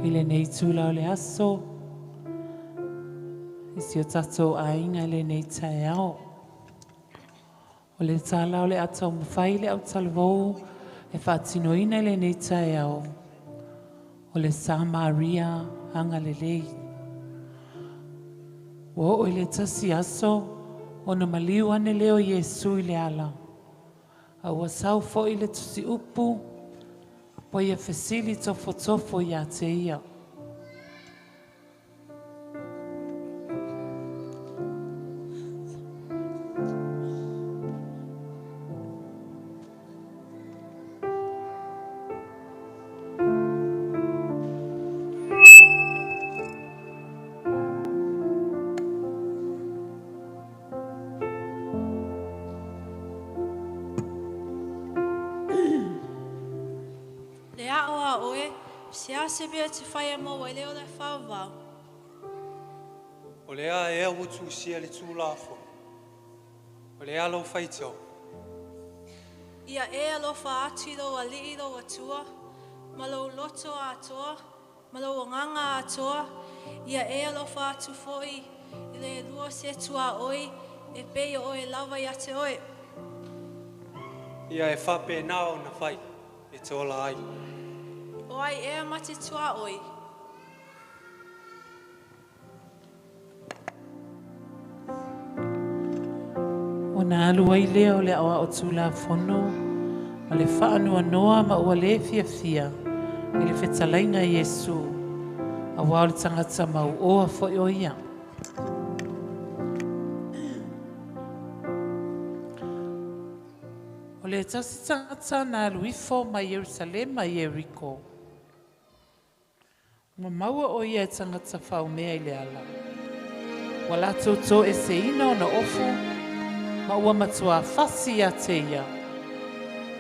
[SPEAKER 8] i lenei tula o le aso. I si o tatou aiga i lenei taeao. O le tala o le ataumafai le autalavou e faatinoina i lenei taeao. O le Samaria agalelei. Ua oo i le tasi aso ona maliu ane lea o Iesu i le ala. A ua sau foi le tusiupu ua ia fesili tofotofo ia te ia.
[SPEAKER 4] Le ao a oe, se a se mea te whai a maua i leo le whaavau.
[SPEAKER 12] O le a ea ua tusia le tūlāfono. O le a lau faitau.
[SPEAKER 4] Ia e alofa atu i lou alii lou atua, ma lou loto atoa, ma lou agaga atoa, ia e alofa atu foi i le lua se tua oi, e pei o oe lava ia te oe.
[SPEAKER 12] Ia e whapena o na whai, e te ola ai.
[SPEAKER 4] O ai ea ma te tua oi.
[SPEAKER 8] O nā alu ai lea o le aoao tūlāfono, ma le whaanuanoa ma ua le fiafia i le fetalaiga i Iesu, a wā o le tangata mau oa foi o ia. O le tasi tangata na alu ifo mai Ierusalema i Ieriko. Ua maua o ia e tangata whaumea i le ala. Ua latou tō e seina ona ofu, ma ua matua fasi ia te ia.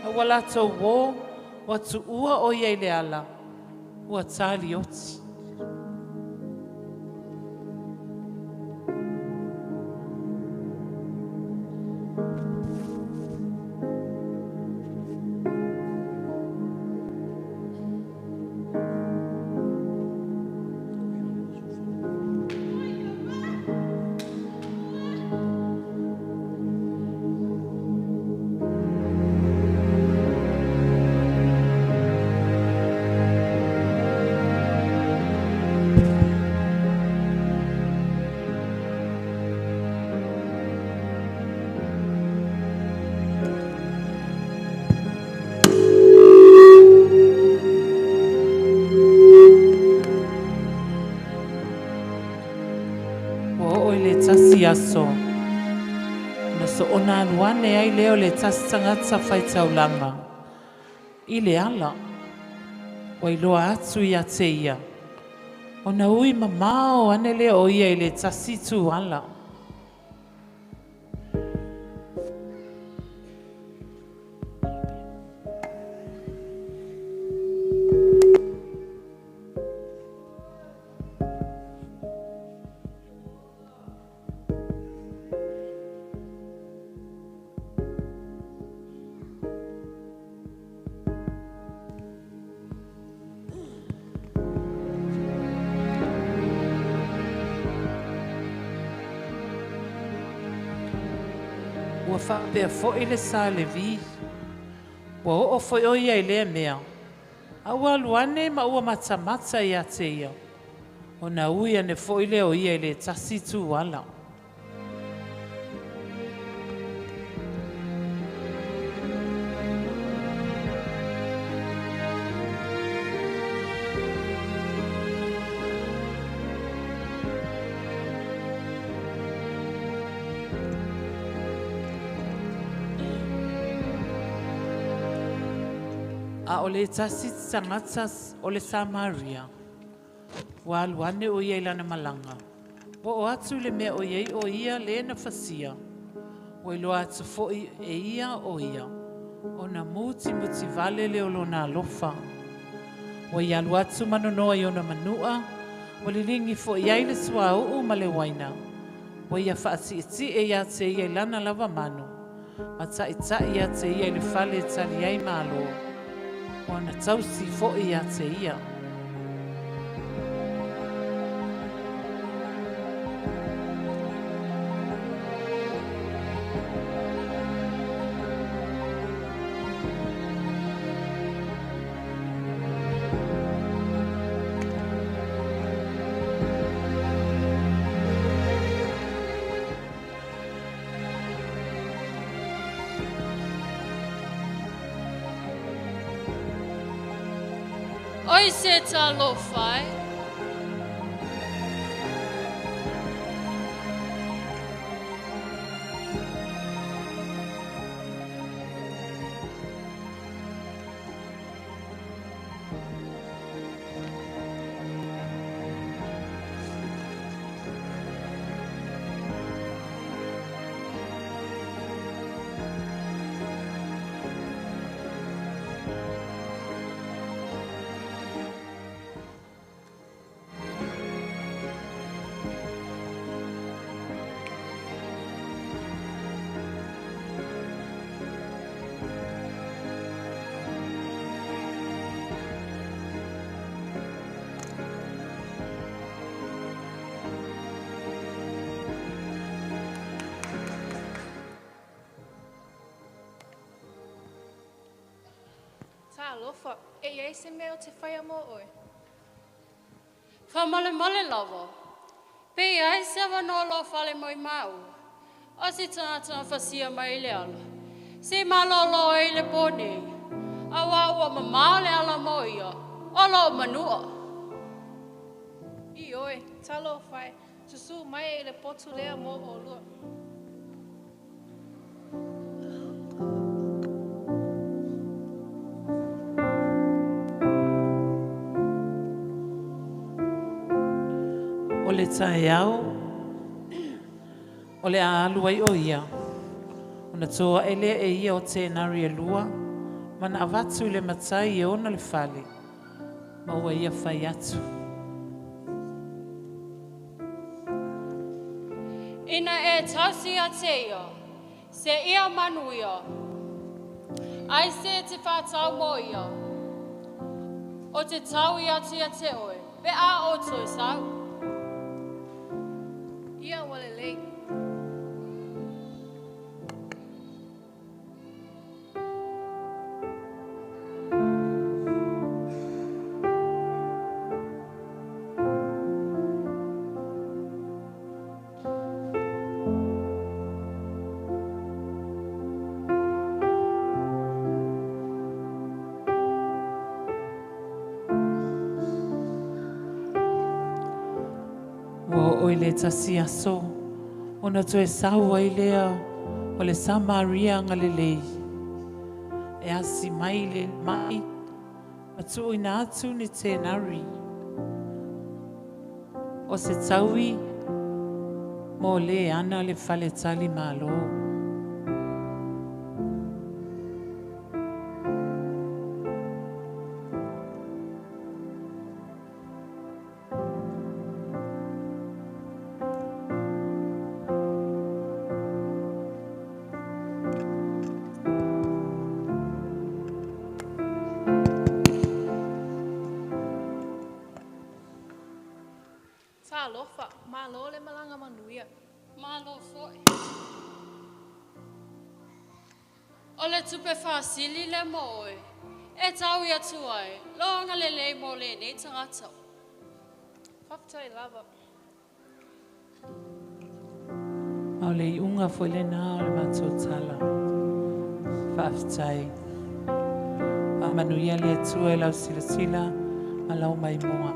[SPEAKER 8] A ua latou wō, ua tuua o ia i le ala, ua tāli oti. Aso. Na so ona aluane ai leo le tasi tangata whaitaulanga. I le ala. Ua iloa atu ia te ia. Ona ui mamao ane lea o ia i le tasi tu ala. Ua whaapea foi le sa le vi. Ua oo foi o ia i lea mea. A ua aluane ma ua matamata ia te ia. O na ui ane foi lea o ia i le tasi tu ala. A o le tasi tangata o le Samaria. Ua aluane o ia i lana malanga. Ua o atu le mea o ia o ia le na fasia. Ua iloa atu foi e ia o ia. O na muti muti vale le o lona alofa. Ua i alu atu manonoa i ona manua. Ua lilingi foi ai le suauu ma le waina. Ua ia faatiitie ia te ia i lana lava manu. Ma taitai ia te ia i le fale tali ai malo. Ua na tausi fo'i ia te ia.
[SPEAKER 13] Oi se talofa e.
[SPEAKER 4] Talofa, e iai se mea o te whaia mō oe.
[SPEAKER 13] Whamale male lava. Pe ai se wanoa lo whale moi mau. O se tangata whasia mai le ala. Se malolo e le pone. A wā ua mamao le ala mo ia. O lo manua.
[SPEAKER 4] I oe, talofa e, susu mai e le potu lea mō o lua.
[SPEAKER 8] O le taeao, o le a alu ai o ia. Ona toa ele e ia o tēnari e lua, mana avatu le matai e ona le fale, ma ua ia whai atu.
[SPEAKER 13] Ina e tausi a te ia, se ia manuia, ai se te whātau mō ia, o te tau ia te ia te oe, pe a o toi sau.
[SPEAKER 4] Ia wale lei.
[SPEAKER 8] Ua o le tasi aso, ona toe sau ai lea o le Samaria ngalelei. E asi mai le mai, ma tuuina atu ni tēnari. O se taui, mō le ana le whaletali malo.
[SPEAKER 4] Talofa, malo le malanga manuia.
[SPEAKER 13] Malo foi. O le tupe whasili le mo oe. E tau ia tuai, loanga le lei mo le nei tangata.
[SPEAKER 4] Whaftai lava.
[SPEAKER 8] Ma o le iunga foi le nā o le mātou tala. Whaftai. Wha manuia le atua e lau silasila, ma lau mai moa.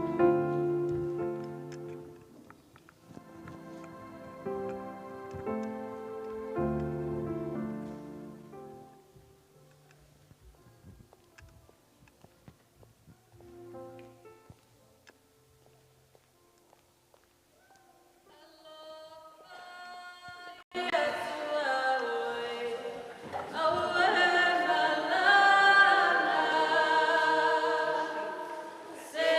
[SPEAKER 13] Se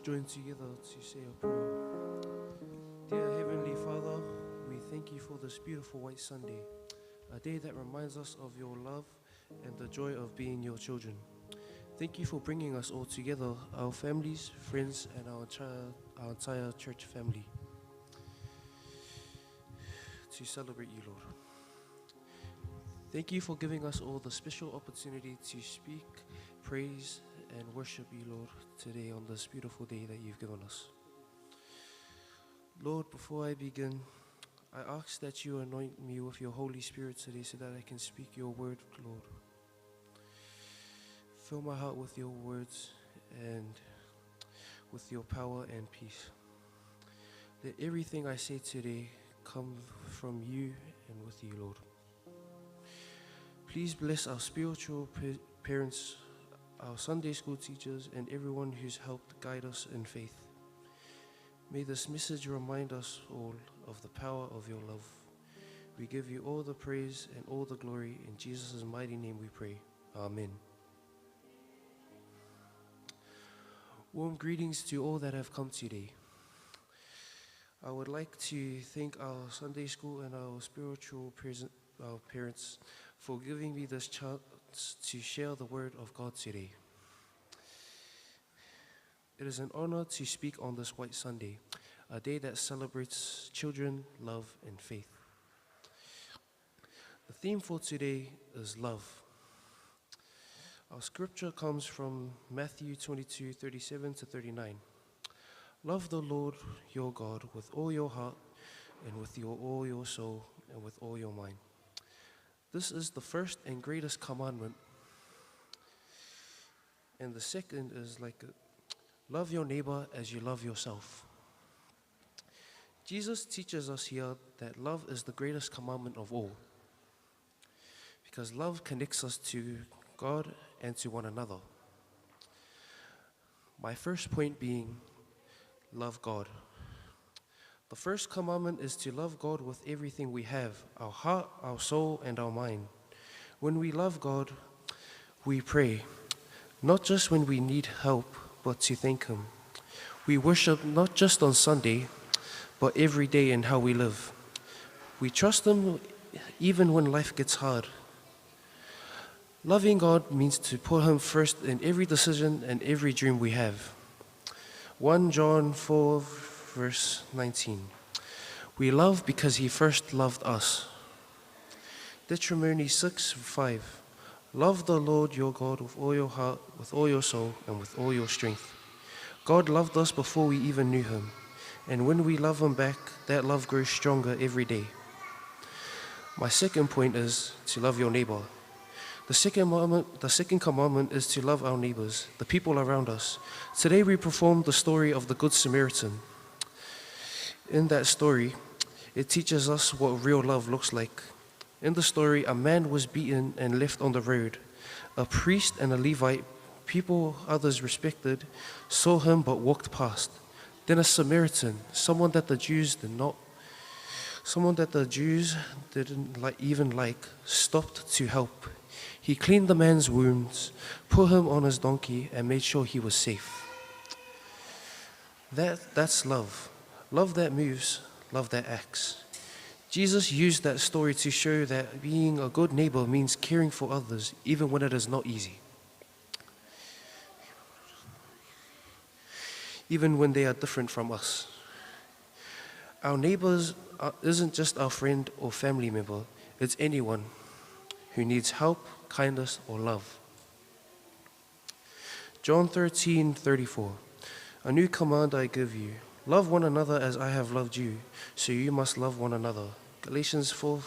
[SPEAKER 10] join together to say a prayer. Dear Heavenly Father, we thank you for this beautiful White Sunday, a day that reminds us of your love and the joy of being your children. Thank you for bringing us all together, our families, friends, and our entire church family, to celebrate you, Lord. Thank you for giving us all the special opportunity to speak, praise, and worship you, Lord, today on this beautiful day that you've given us. Lord, before I begin, I ask that you anoint me with your Holy Spirit today so that I can speak your word, Lord. Fill my heart with your words and with your power and peace. Let everything I say today come from you and with you, Lord. Please bless our spiritual parents, our Sunday school teachers, and everyone who's helped guide us in faith. May this message remind us all of the power of your love. We give you all the praise and all the glory. In Jesus' mighty name we pray. Amen. Warm greetings to all that have come today. I would like to thank our Sunday school and our spiritual our parents for giving me this chance to share the word of God today. It is an honor to speak on this White Sunday, a day that celebrates children, love, and faith. The theme for today is love. Our scripture comes from Matthew 22, 37 to 39. Love the Lord your God with all your heart and with all your soul and with all your mind. This is the first and greatest commandment. And the second is love your neighbor as you love yourself. Jesus teaches us here that love is the greatest commandment of all, because love connects us to God and to one another. My first point being, love God. The first commandment is to love God with everything we have, our heart, our soul, and our mind. When we love God, we pray, not just when we need help, but to thank Him. We worship not just on Sunday, but every day in how we live. We trust Him even when life gets hard. Loving God means to put Him first in every decision and every dream we have. 1 John 4, verse 19. We love because He first loved us. Deuteronomy 6, 5. Love the Lord your God with all your heart, with all your soul, and with all your strength. God loved us before we even knew Him. And when we love Him back, that love grows stronger every day. My second point is to love your neighbor. The second commandment is to love our neighbors, the people around us. Today we perform the story of the Good Samaritan. In that story, it teaches us what real love looks like. In the story, a man was beaten and left on the road. A priest and a Levite, people others respected, saw him but walked past. Then a Samaritan, someone that the Jews did not, someone that the Jews didn't like, even like, stopped to help. He cleaned the man's wounds, put him on his donkey, and made sure he was safe. That's love. Love that moves, love that acts. Jesus used that story to show that being a good neighbor means caring for others, even when it is not easy. Even when they are different from us. Our neighbors isn't just our friend or family member, it's anyone who needs help, kindness, or love. John 13:34. A new command I give you, love one another as I have loved you, so you must love one another. Galatians four,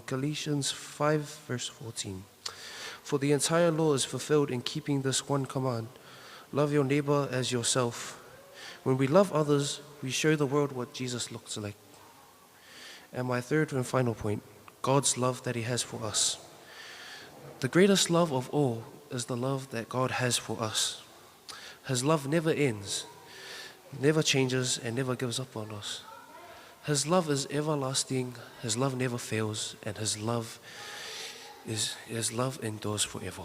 [SPEAKER 10] Galatians 5, verse 14. For the entire law is fulfilled in keeping this one command, love your neighbor as yourself. When we love others, we show the world what Jesus looks like. And my third and final point, God's love that He has for us. The greatest love of all is the love that God has for us. His love never ends, never changes, and never gives up on us. His love is everlasting, His love never fails, and His love endures forever.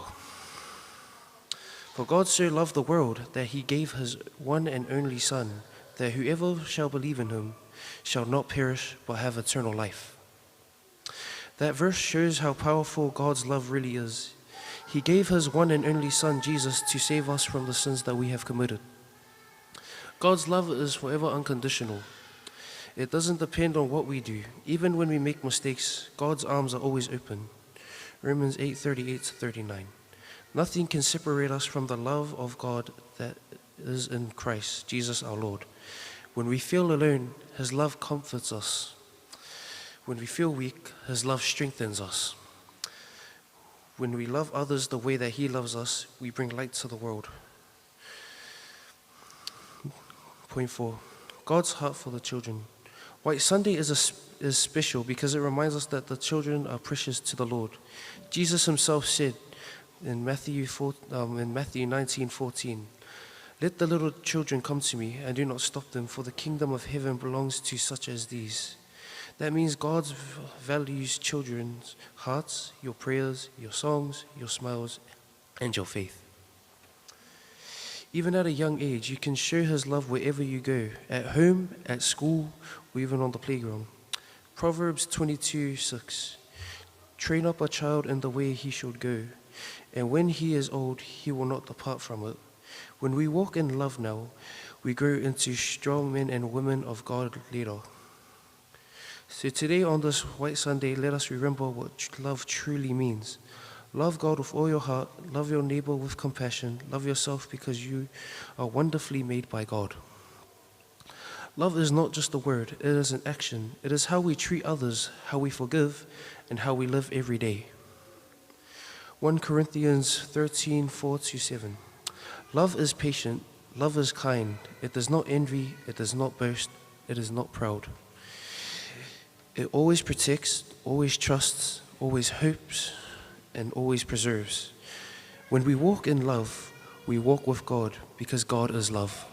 [SPEAKER 10] For God so loved the world that he gave his one and only Son, that whoever shall believe in him shall not perish but have eternal life. That verse shows how powerful God's love really is. He gave his one and only Son, Jesus, to save us from the sins that we have committed. God's love is forever unconditional. It doesn't depend on what we do. Even when we make mistakes, God's arms are always open. Romans 8:38-39. Nothing can separate us from the love of God that is in Christ, Jesus our Lord. When we feel alone, his love comforts us. When we feel weak, his love strengthens us. When we love others the way that he loves us, we bring light to the world. Point 4. God's heart for the children. White Sunday is special because it reminds us that the children are precious to the Lord. Jesus himself said in Matthew 19:14, Let the little children come to me and do not stop them, for the kingdom of heaven belongs to such as these. That means God values children's hearts, your prayers, your songs, your smiles, and your faith. Even at a young age, you can show his love wherever you go, at home, at school, or even on the playground. Proverbs 22:6. Train up a child in the way he should go, and when he is old, he will not depart from it. When we walk in love now, we grow into strong men and women of God later. So today on this White Sunday, let us remember what love truly means. Love God with all your heart, love your neighbor with compassion, love yourself because you are wonderfully made by God. Love is not just a word, it is an action. It is how we treat others, how we forgive, and how we live every day. 1 Corinthians 13:4-7. Love is patient, love is kind. It does not envy, it does not boast, it is not proud. It always protects, always trusts, always hopes, and always preserves. When we walk in love, we walk with God, because God is love.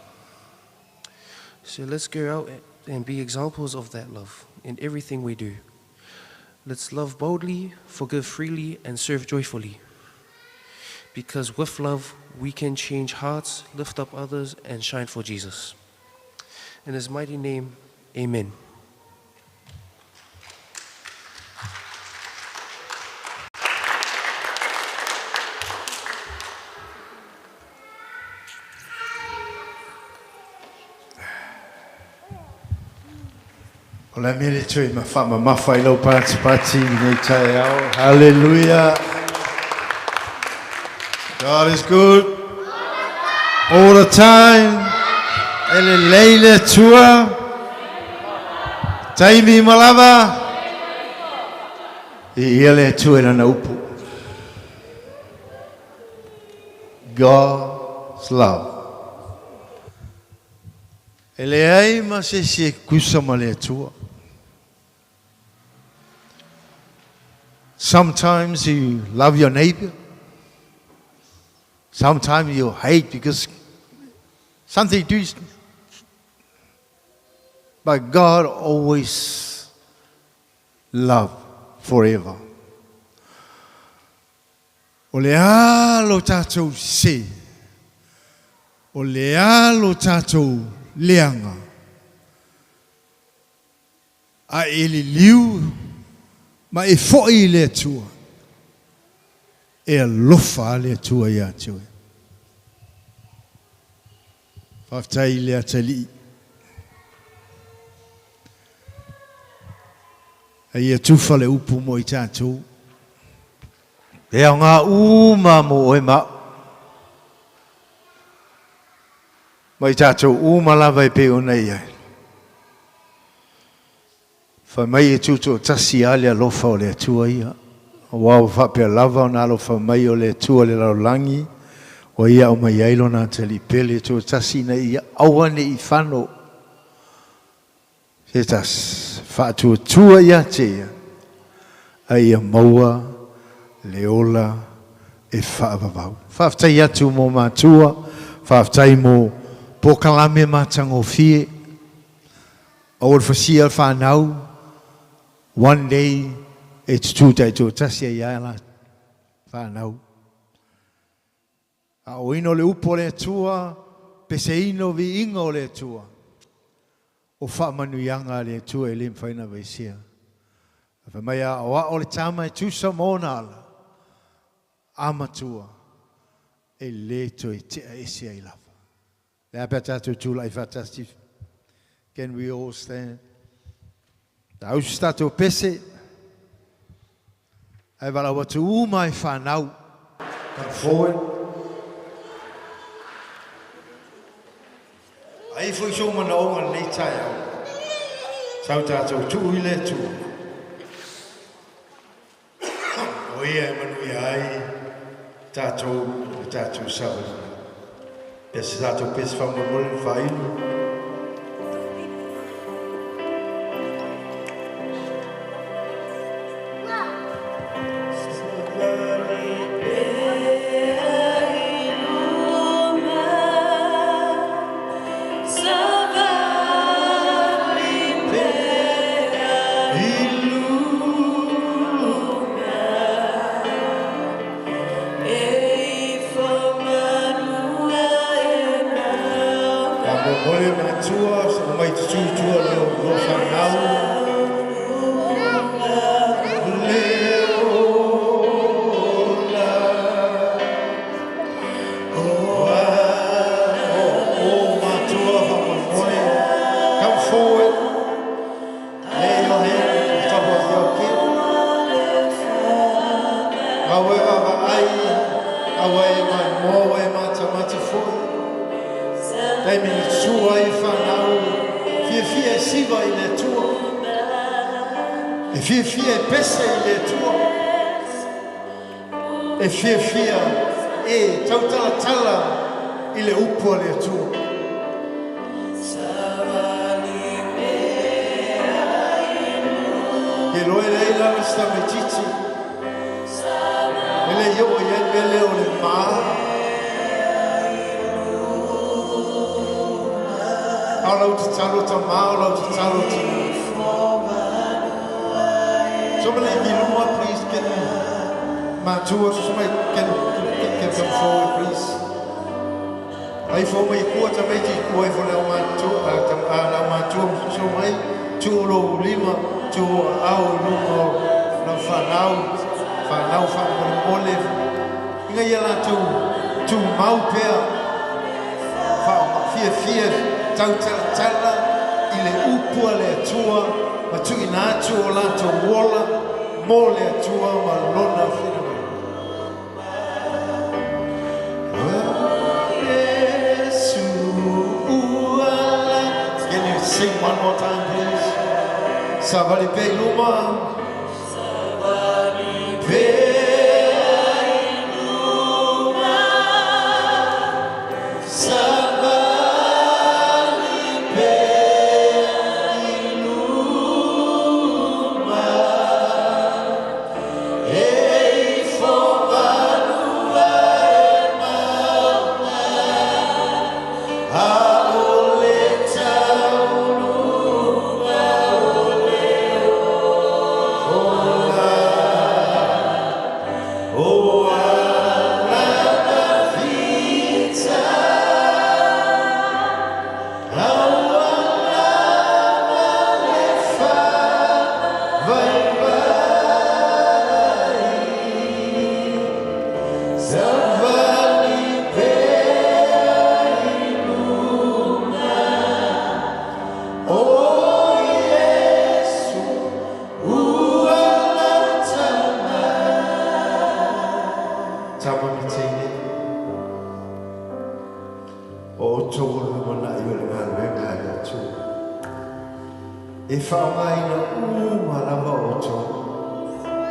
[SPEAKER 10] So let's go out and be examples of that love in everything we do. Let's love boldly, forgive freely, and serve joyfully. Because with love, we can change hearts, lift up others, and shine for Jesus. In his mighty name, amen.
[SPEAKER 14] O le a mea le Atua i ma faamamafa i lau patipati i lenei taeao. Hallelujah. God is good all the time. E lelei le Atua. Taimi ma lava. I ia le Atua i lana upu. God's love. E leai ma se isi e kusa ma le Atua. Sometimes you love your neighbor. Sometimes you hate because something do. But God always love forever. O le a lo tātou se? O le a lo tātou leanga? A e liliu ma e foʻi i le Atua, e alofa a le Atua iā te oe. Faafetai i le atalii. A ia tufa le upu mo i tātou. E aoga uma mo oe ma au. Ma i tātou uma lava e pei ona i ai. Fai mai e tutoatasi a le alofa o le Atua ia. Aua ua faapea lava ona alofa mai o le Atua le lalolagi, ua ia aumai ai lona atalii pele toatasi ina ia aua ne i fano se tasi, faatuatua ia te ia, a ia maua le ola e faavavau. Faafetai atu mo matua, faafetai mo polokalame matagofie. Aua le fasia le whanau, one day e tutū taitoatasi ai ia la whanau. A o ino le upo le atua, pese ino vi inga o le atua. O wha manuianga le atua e le mwhaina vaisia. A wha mai a o a o le tama e tusa mōna ala. A matua e le toe tea ese ai lava. Le a pea tātou tūla i whātasti. Can we all stand? Ta ausi tātou pese. Ai wala watu uma i whanau. Come forward. Ai fo i so mana onga nei tai au. Sau tātou tuu i le tua. O ia e manu i ai tātou o tātou sawa. Pese tātou pese whamamole whainu.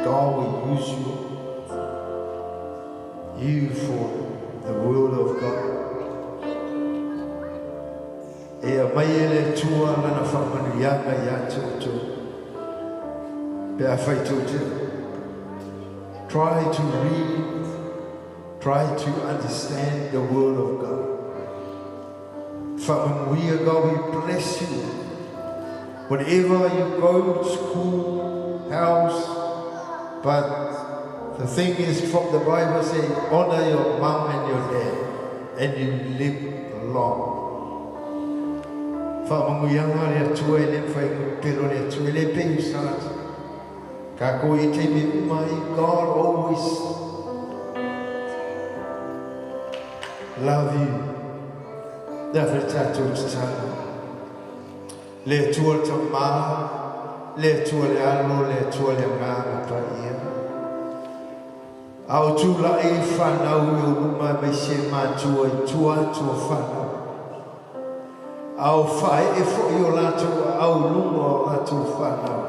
[SPEAKER 14] God will use you. You for the will of God. E a mai ele tua lana whamanu ianga ia te oto. Pe a whai tō te. Try to read, try to understand the word of God. Whamanuia, God, we bless you. Whenever you go to school, house, but The thing is from the Bible say, honor your mom and your dad, and you live long. Whaamanuianga le Atua e le mawhai pelo le Atua e le pei usangata. Ka ko i te me uma i God always love you. Lea whai tātou tatalo. Le Atua le tamā, le Atua le alo, le Atua le agaga paia. A o tūlaʻi i whanau i o luma aemaise matua i tua atu o whanau. A o whae e foʻi o latou aau i luga o latou whanau.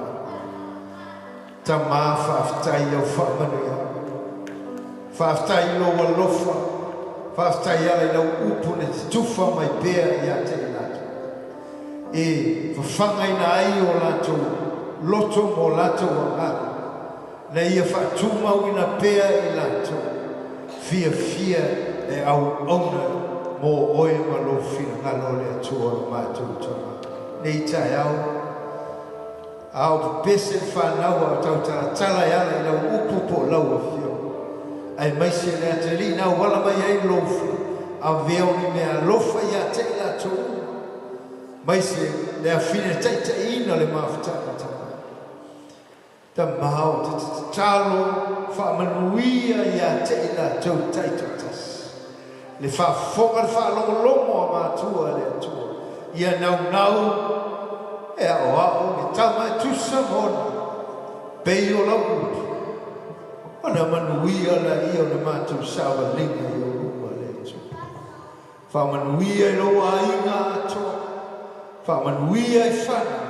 [SPEAKER 14] Tamā faafetai i au faamanuiaga. Faafetai i lou alofa. Faafetai ala i lau upu na te tufa mai pea ia te i latou. E fafagaina ai o latou loto ma o latou agaga, na ia faatumauina pea i latou fiafia e auauna mo oe ma lou finagalo le Atua o le matou Tama. Nei taeao, a o pepese le whanau a o tautalatala e ala i lau upu po o lau afioga. Aemaise le atalii na auala mai ai lou avea o ni mea alofa ia te i latou uma. Maise le afine taitaiina le mafutaga tama. Tama o te tatalo faamanuia ia te i latou taitoatasi. Le faafofoga le faalogologo a matua le Atua ia naunau e aoao le tama e tusa ma ona pei o lau upu, ona manuia laia o le matou savaliga i ou luma le Atua. Faamanuia i lou aiga atoa, faamanuia i fanau,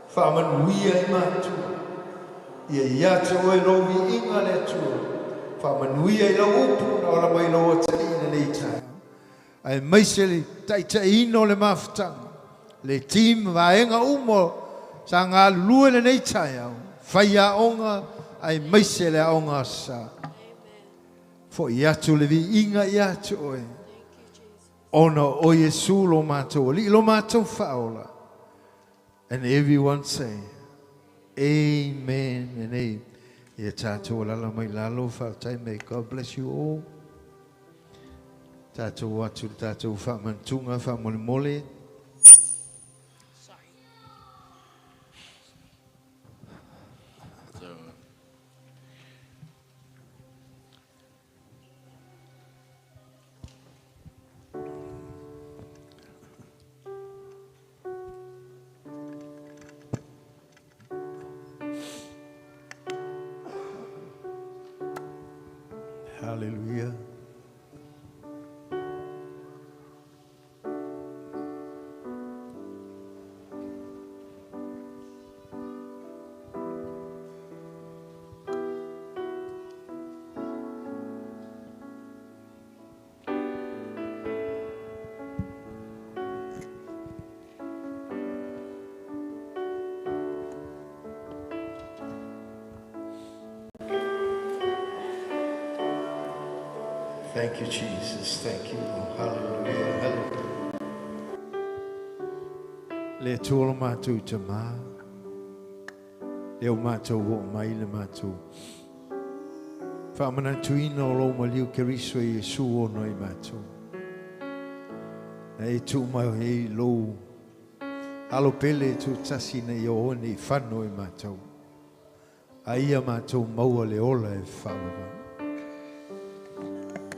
[SPEAKER 14] faamanuia i matua. Ia ia te oe lou viiga le Atua, faamanuia i lau upu na ola mai lou atalii lenei taeao. Aemaise le taitaiina o le mafutaga, le team vaega uma sa galulue lenei taeao, faiaoga aemaise le aoga sa. Foʻi atu le viiga ia te oe, ona o Iesu lo matou Alii lo matou Faaola. And everyone say, Amen and amen. Ia tātou alala mai lalo, faafetai. May God bless you all. Tātou atu le tātou whaamantunga, whaamolemole.
[SPEAKER 15] So,
[SPEAKER 14] Hallelujah. Thank you, Jesus. Thank you, Lord. Hallelujah. Hallelujah. Le Atua lo matou Tamā, lea ua matou oo mai le matou faamanatuina o lou maliu Keriso Iesu ona i matou. Na e tuu mai ai lou alo pele e tuutasi ina ia o nei fano i matou. A ia matou maua le ola e faavavau.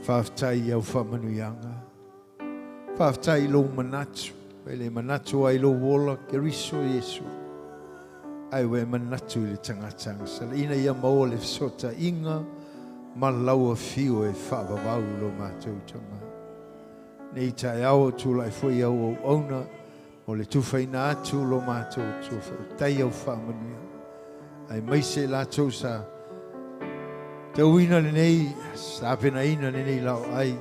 [SPEAKER 14] Faafetai i au faamanuiaga. Faafetai i lou manatu. E le manatu ai lou ola Keriso Iesu. Ae ua e manatu i le tagata agasala ina ia maua le fesootaiga ma lau afio e faavavau lo matou Tama. Nei taeao o tulai foi au auauna mo le tufaina atu lo matou Atua faafetai au faamanuia. Aemaise i latou sa tauina lenei, sa apenaina lenei laoai,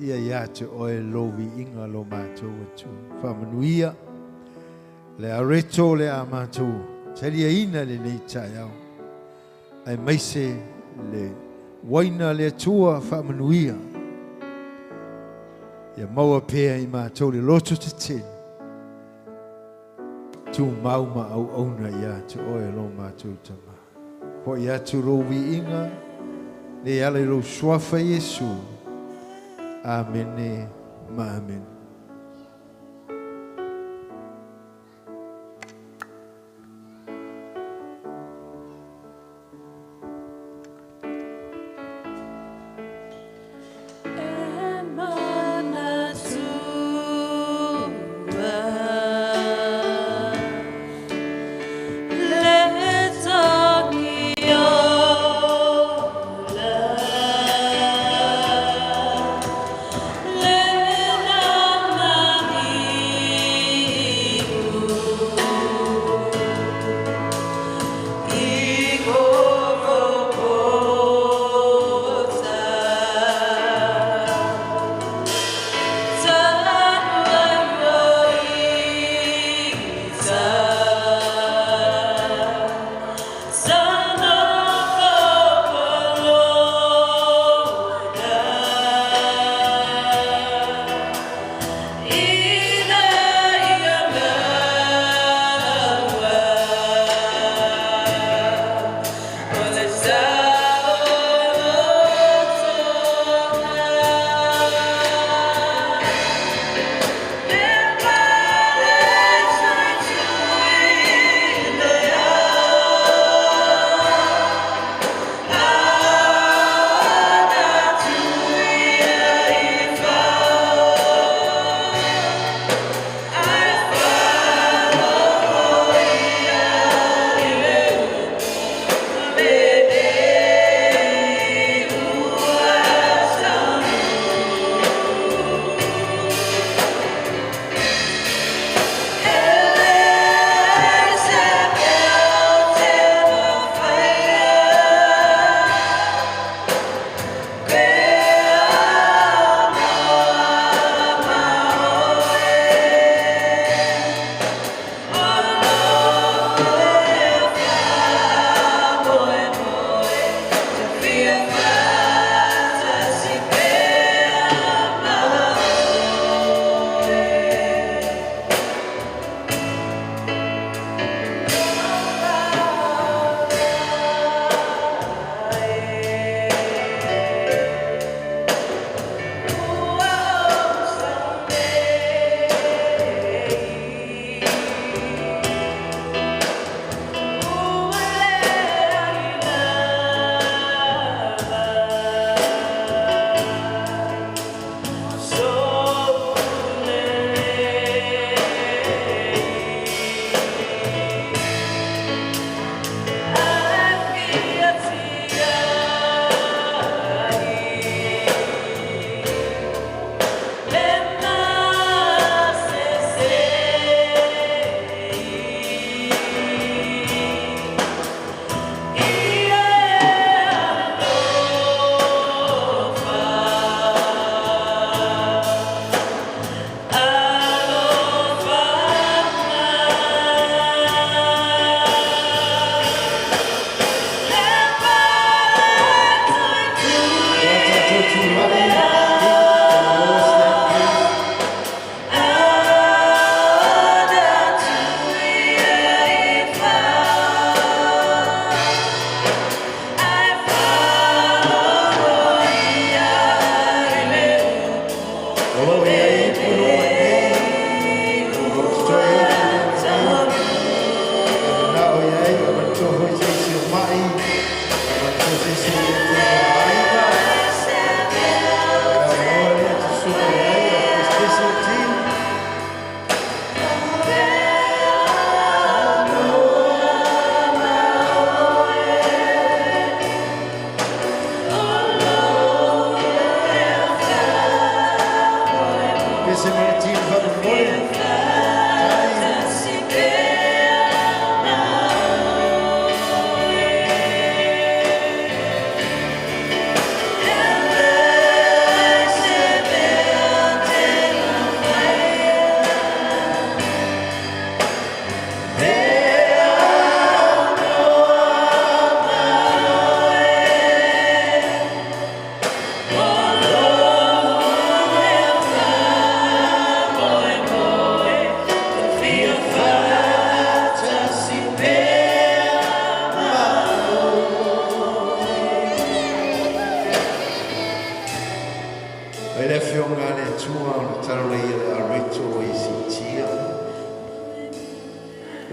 [SPEAKER 14] ia ia te oe lou viiga lo matou Atua. Faamanuia le areto le a matou taliaina lenei taeao. Aemaise le uaina le Atua faamanuia. Ia maua pea i matou le loto tetele. Tumau ma auauna ia te oe lo matou Tama. Fo'i atu lou viiga le ala i lou suafa Iesu. Amene ma amene.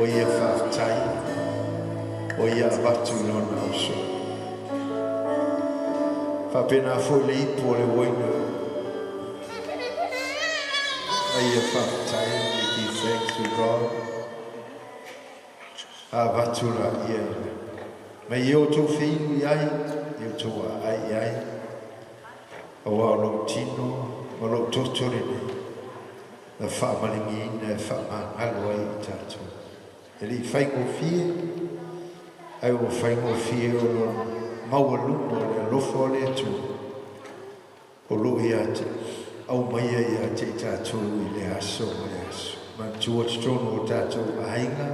[SPEAKER 14] O ia whaatai, o ia avatu i lona uso. Whapena fo le ipu o le waina. A ia whaatai, we give thanks to God. Avatu la ia. Mai i o tō whiinu i ai, i o tō ai i ai. A wā o lou tino, ma lou totore nei. Na whaamalingi ina e whaamangalo ai i tātou. E li whaingofie, ai o whaingofie o lo maua lumo le alofa o le Atua. O lo ia te, au mai ia te i tātou i le aso o le aso. Manatua te tonu o tātou ainga,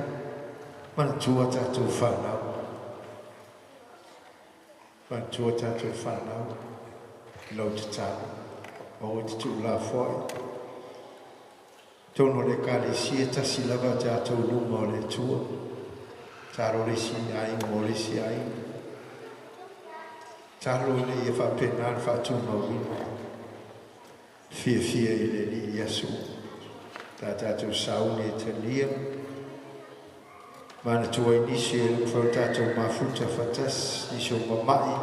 [SPEAKER 14] manatua tātou whanau. Manatua tātou whanau, lau te tātou, o te tū la foai. Tono le kalesia tasi lava tātou luma o le Atua. Taro le si ainga o le si ainga. Taro le ia whapena le whātūmauina. Fia fia i le li Iasu. Tā tātou saune e talia. Manatua i nisi e lumwhau tātou mafuta whatas, nisi o mamai.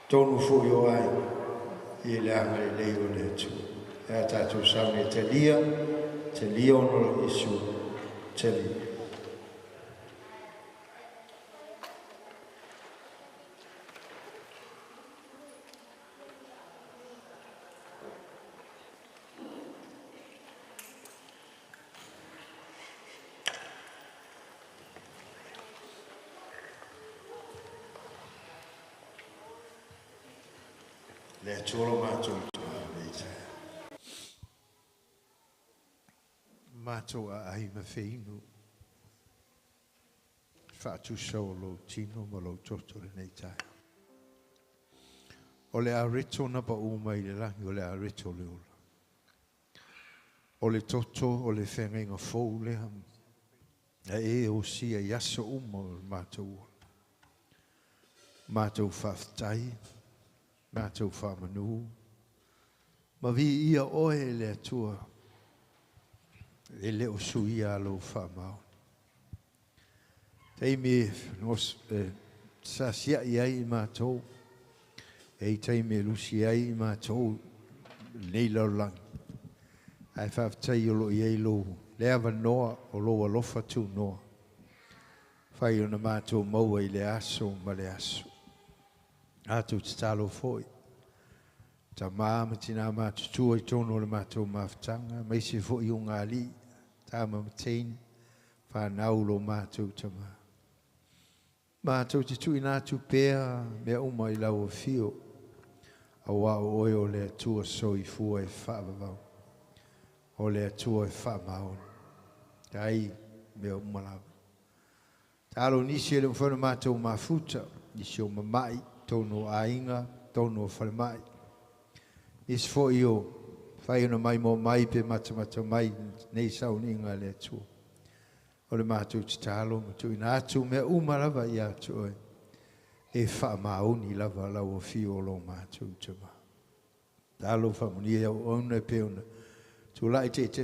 [SPEAKER 14] Tonu fo i o ainga. I le anga le lei o le Atua. Ea tātou saune talia, talia ono lo Isu, talia. Le Atua lo mātou i Mātou a ai ma wheinu. Whaatusa o lou tino ma lou toto le nei tae. O le areto na pa uma i le langi, o le areto le ola. O le toto, o le whengainga fou lea. A e o sia i aso uma o le mātou ola. Mātou whaftai, mātou whamanu. Ma vi ia oe le Atua. E le o suia alo whamao. Teimi sa sia i ai i mātou. E i teimi lusi ai i mātou nei laulangi. Ai whaftai o lo i ei lo leava noa o lo alofa tū noa. Whai o na mātou maua i le aso ma le aso. Atu te talo foi. Ta maa tina mātutua i tono le mātou mawhatanga. Meise fo i o ngā li. Tama mateini, whanau lo mātou tama. Mātou te tui nā tu pēa, mea uma i lau o whio. A wā o oe o le Atua soifua e whaavavau. O le Atua e whaamaoni. Tai mea uma lava. Talo nisi e le mwhana mātou mafuta, nisi o mamai, tono ainga, tono whalemai. Nisi fo i o whai ona mai mō mai pe matamata mai nei sauniga le Atua. O le mātou te talo, ma tuina atu mea uma lava i atu oe. E whaamaoni lava lau o whio lo mātou tama. Talo whamunia au ona pe ona. Tūlai te te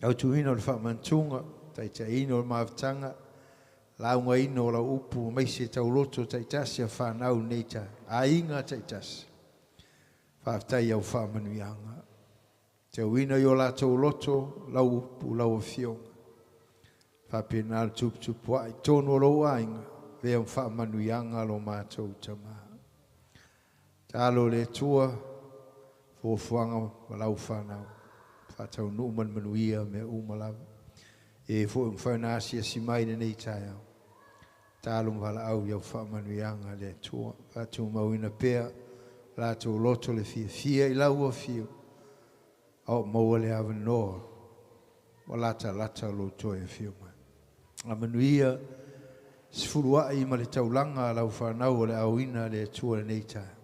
[SPEAKER 14] au tuina o le whaamantunga, tai te ino o le mawatanga, launga ino o lau upu, meise tauloto taitasi a whanau nei ta, ainga taitasi. Whaftai au whaamanuianga. Te uina i o lātou loto, lau upu, lau awhionga. Whapena le tuputupu ai, tonu o lou ainga, vea whaamanuianga lo mātou tamaha. Talo le Atua, fuafuaga ma lau whanau. Whatau nuu manumanuia mea uma lava. E fo mwhauna asiasi mai nei taeao. Talo mwala au iau whaamanuianga le Atua. Whatu mauina pea, lātou loto le fia fia i lau fio. Au maua le awanoa. Wa lata lata lo toe fio mai. A manuia sefuluai ma le taulaga lau fanau o le aoina le Atua lenei taeao.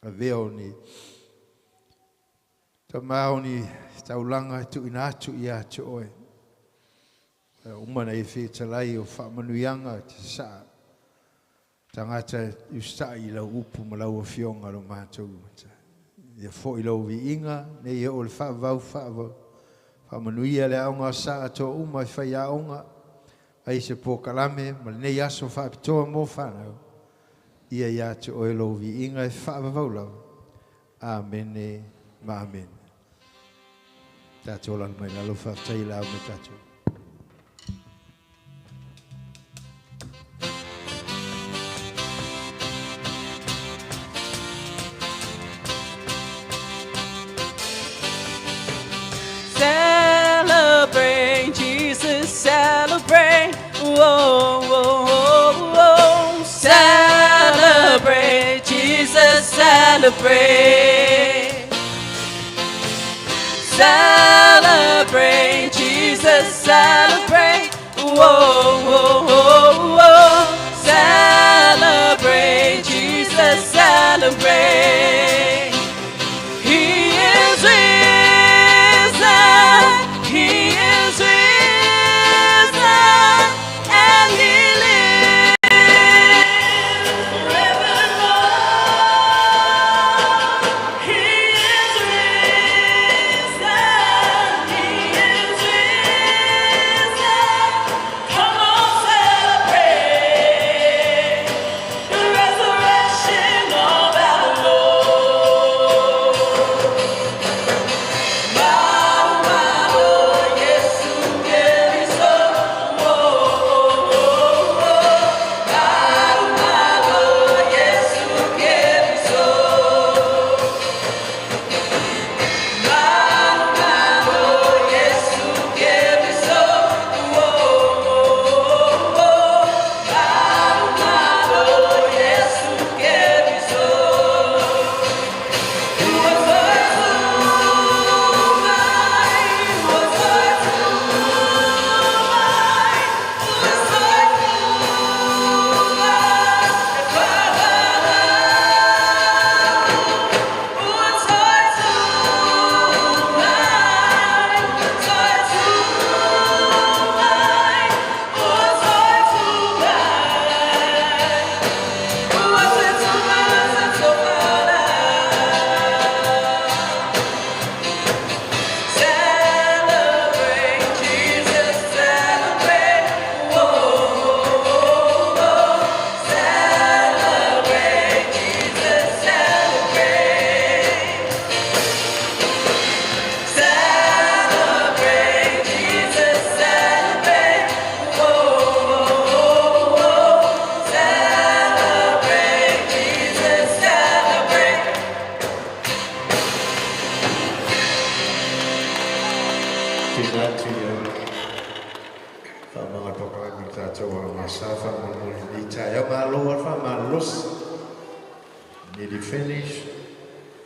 [SPEAKER 14] Avea o ni tamā o ni taulaga e tuuina atu ia te oe. Uma na e fetalai o faamanuiaga te saa tagata i usaʻi i lau upu ma lau afioga lo matou ia foʻi lau viiga nei e o le faavavau faavavau Faamanuia le aoga o sa atoa uma i faiaoga ai se polokalame ma lenei aso faapitoa mo fanau. Ia ia te oe lou viiga e faavavau lava. Amene ma amene. Tatou lalo mai lalo faafetai i le ao me tatou.
[SPEAKER 15] Celebrate, Jesus, celebrate. Whoa, whoa, whoa, whoa. Celebrate, Jesus, celebrate. Celebrate, Jesus, celebrate. Whoa, whoa, whoa, whoa. Celebrate, Jesus, celebrate. He is risen. He is risen. And he lives forevermore. He is risen. He is risen. Come on, celebrate the resurrection of our Lord. Malu, Yesu Keriso, Malu, Yesu Keriso, Malu, Yesu Keriso, Malu, Yesu Keriso. Celebrate, Jesus, celebrate. Whoa, whoa, whoa. Celebrate, Jesus, celebrate. Celebrate, Jesus, celebrate. Whoa, whoa, whoa. Celebrate, Jesus, celebrate.
[SPEAKER 14] Tēnā atu i au. Whaamanga polokalame le tātou ala masa whaamolemole nei taeao. Malo a whaamalosi. Nearly finished.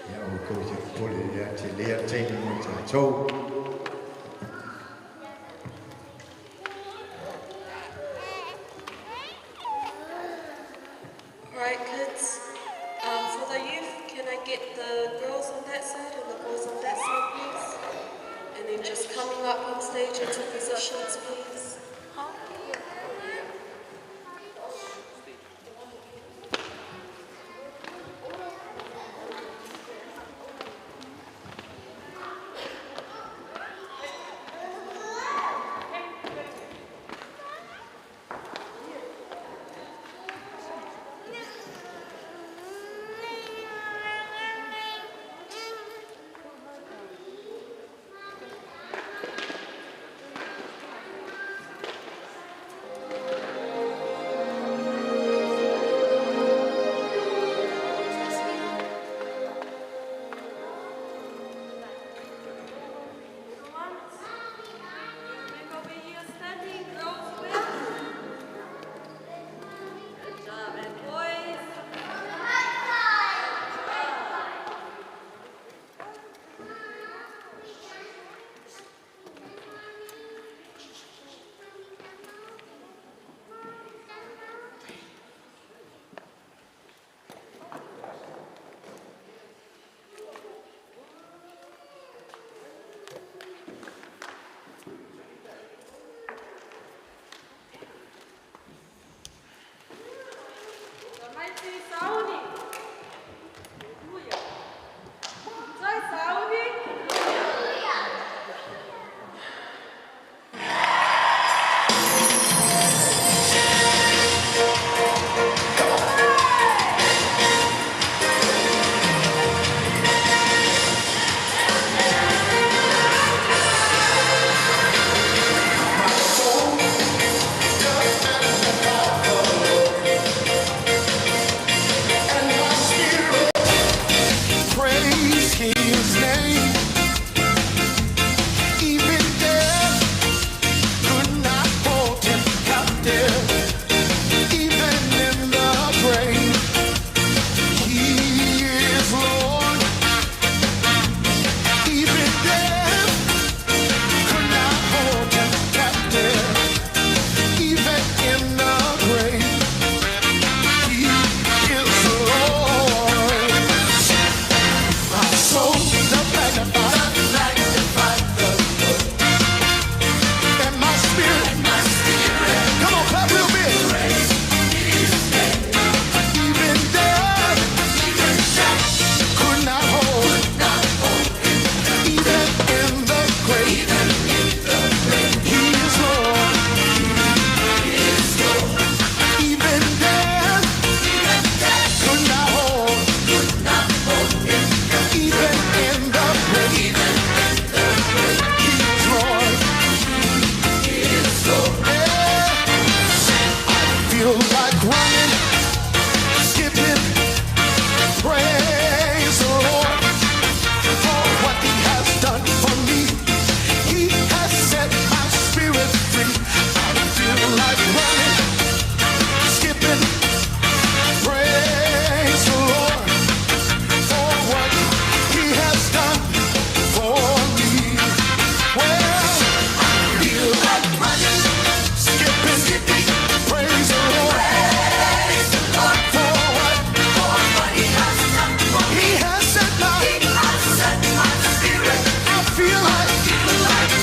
[SPEAKER 14] Ia o kou te popole ia te lea taimi mo tātou.
[SPEAKER 2] All right, kids. For the youth, can I get the girls on that side and the boys on that side, please? And then just coming up on stage into positions, please. Remember where you're standing, girls where? Good job, and boys? Tamaiti sauni. Hallelujah. Tai sauni. Hallelujah.
[SPEAKER 7] feel like running, skipping, praise the Lord for what He has done for me. He has set my spirit free. I feel like running, skipping, praise the Lord for what He has done for me. Well, I feel like running, skipping, praise the Lord. For what He has done for me. He has set my spirit. I feel like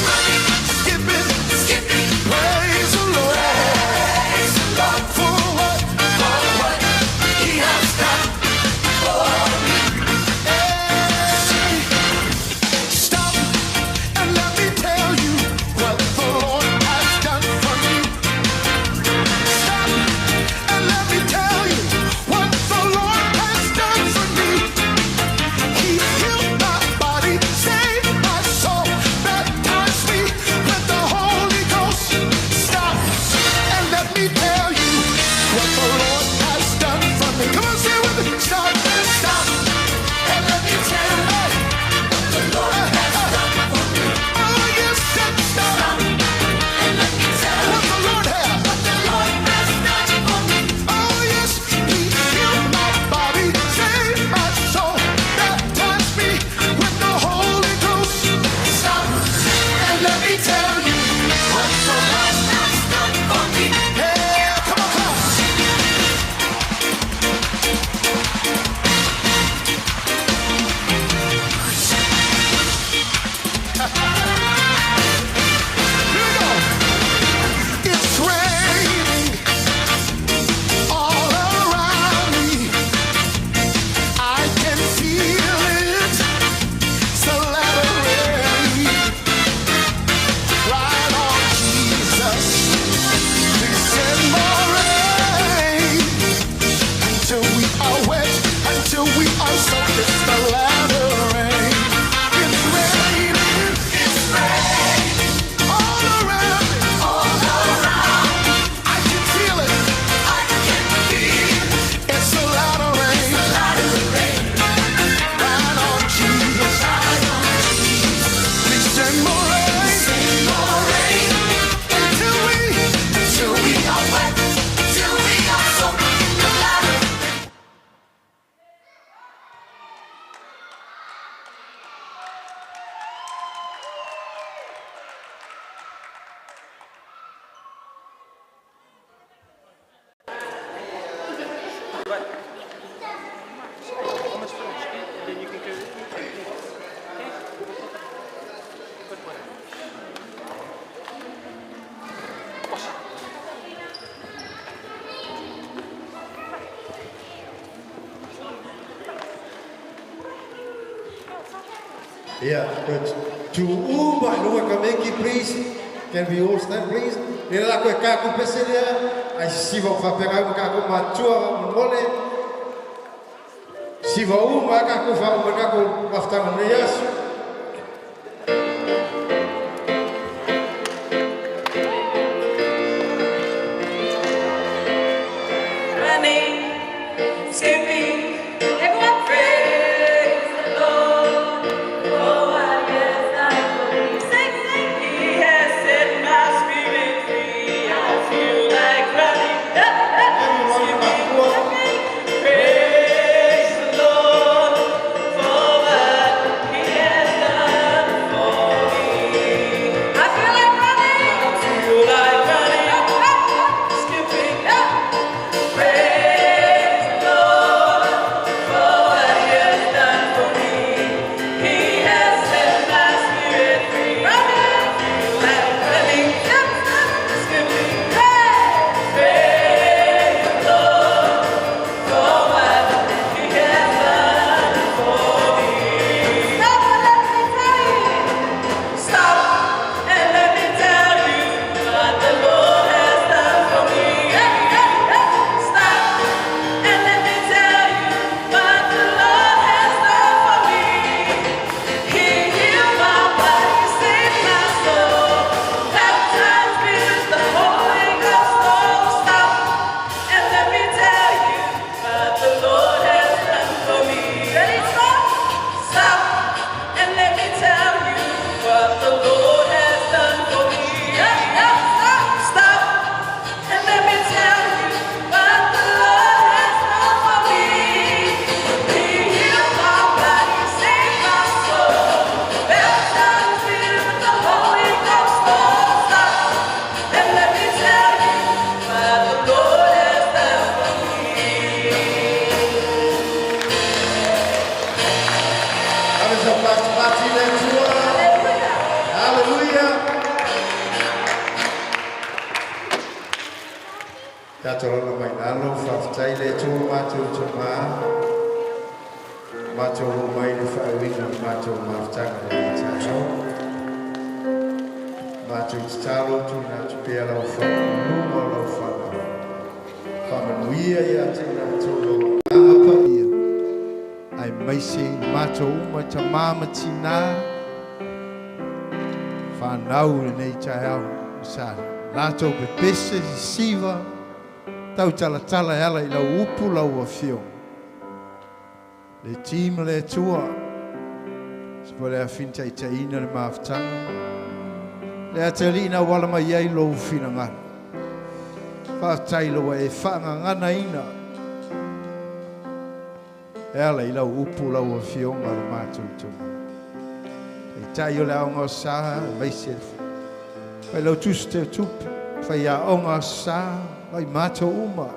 [SPEAKER 7] running, skipping, praise the Lord. For what He has done for me. Hey, stop and let me tell you what the Lord has done for me. Stop and let me tell you what the Lord has done for me. He healed my body, saved my soul, baptized me with the Holy Ghost. Stop and let me tell you what the Lord has done for me. Come on, say it with me. Stop, stop, and let me tell you what the Lord has done for me. Oh, yes, stop, stop, and let me tell you what the Lord has. What the Lord has done for me. Oh, yes, He healed my body, saved my soul, baptized me with the Holy Ghost. Stop and let me tell you what the Lord has done for me. Hey, come on, come on. Here we go. It's raining all around me. I can feel it. It's the latter rain. Right on, Jesus. Please send more rain until we are wet, until we are soaked. It's the latter rain. It's raining. It's raining all around me. All around. I can feel it. I can feel it. It's the latter rain. It's the latter rain. Right on, Jesus. Right on, Jesus. Please send more rain. Send more rain. Until we are wet, till we are soaked in the latter rain.
[SPEAKER 12] Then you can go. Okay? Good boy. Wash.
[SPEAKER 14] Yeah, but to uma i luga ka meki, please. Can we all stand, please? Le la ko e ka ku pese lea, ai siva o whapenga ma ka ku matua mole. Siva uma ka ku wha uma ka ku maftanga nei aso.
[SPEAKER 15] Running, skipping, everyone praise the Lord. Oh, what he has done for me. Sing, sing. He has set my spirit free. I feel like running, skipping, praise the Lord for what He has
[SPEAKER 14] Tatou lala mai lalo, faafetai le Atua matou Tamā, matou oo mai le faauiga o le matou mafutaga i lenei taeao. Matou tatalo tuuina atu pea lau faauuga o lau fanau. Faamanuia ia te i latou lau agaga paia, aemaise i matou uma tamā ma tinā, fanau i lenei taeao sa latou pepese sisiva tautalatala e ala i lau upu lau afioga. Le ti ma le Atua, se po le afitaitaiina le mafutaga, le atalii na wala mai ai lou finagalo. Faafetai ua e faagaganaina e ala i lau upu lau afioga le matou tuma. Taitai o le aoga o sa, aemaise fai lau tusi te tupe, fai aoga o sa, mai matou uma.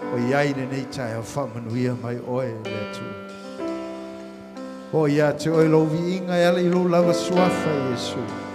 [SPEAKER 14] O iai lenei taeao faamanuia mai oe le Atua. O ia te oe lou viiga e ala i lou lava suafa Iesu.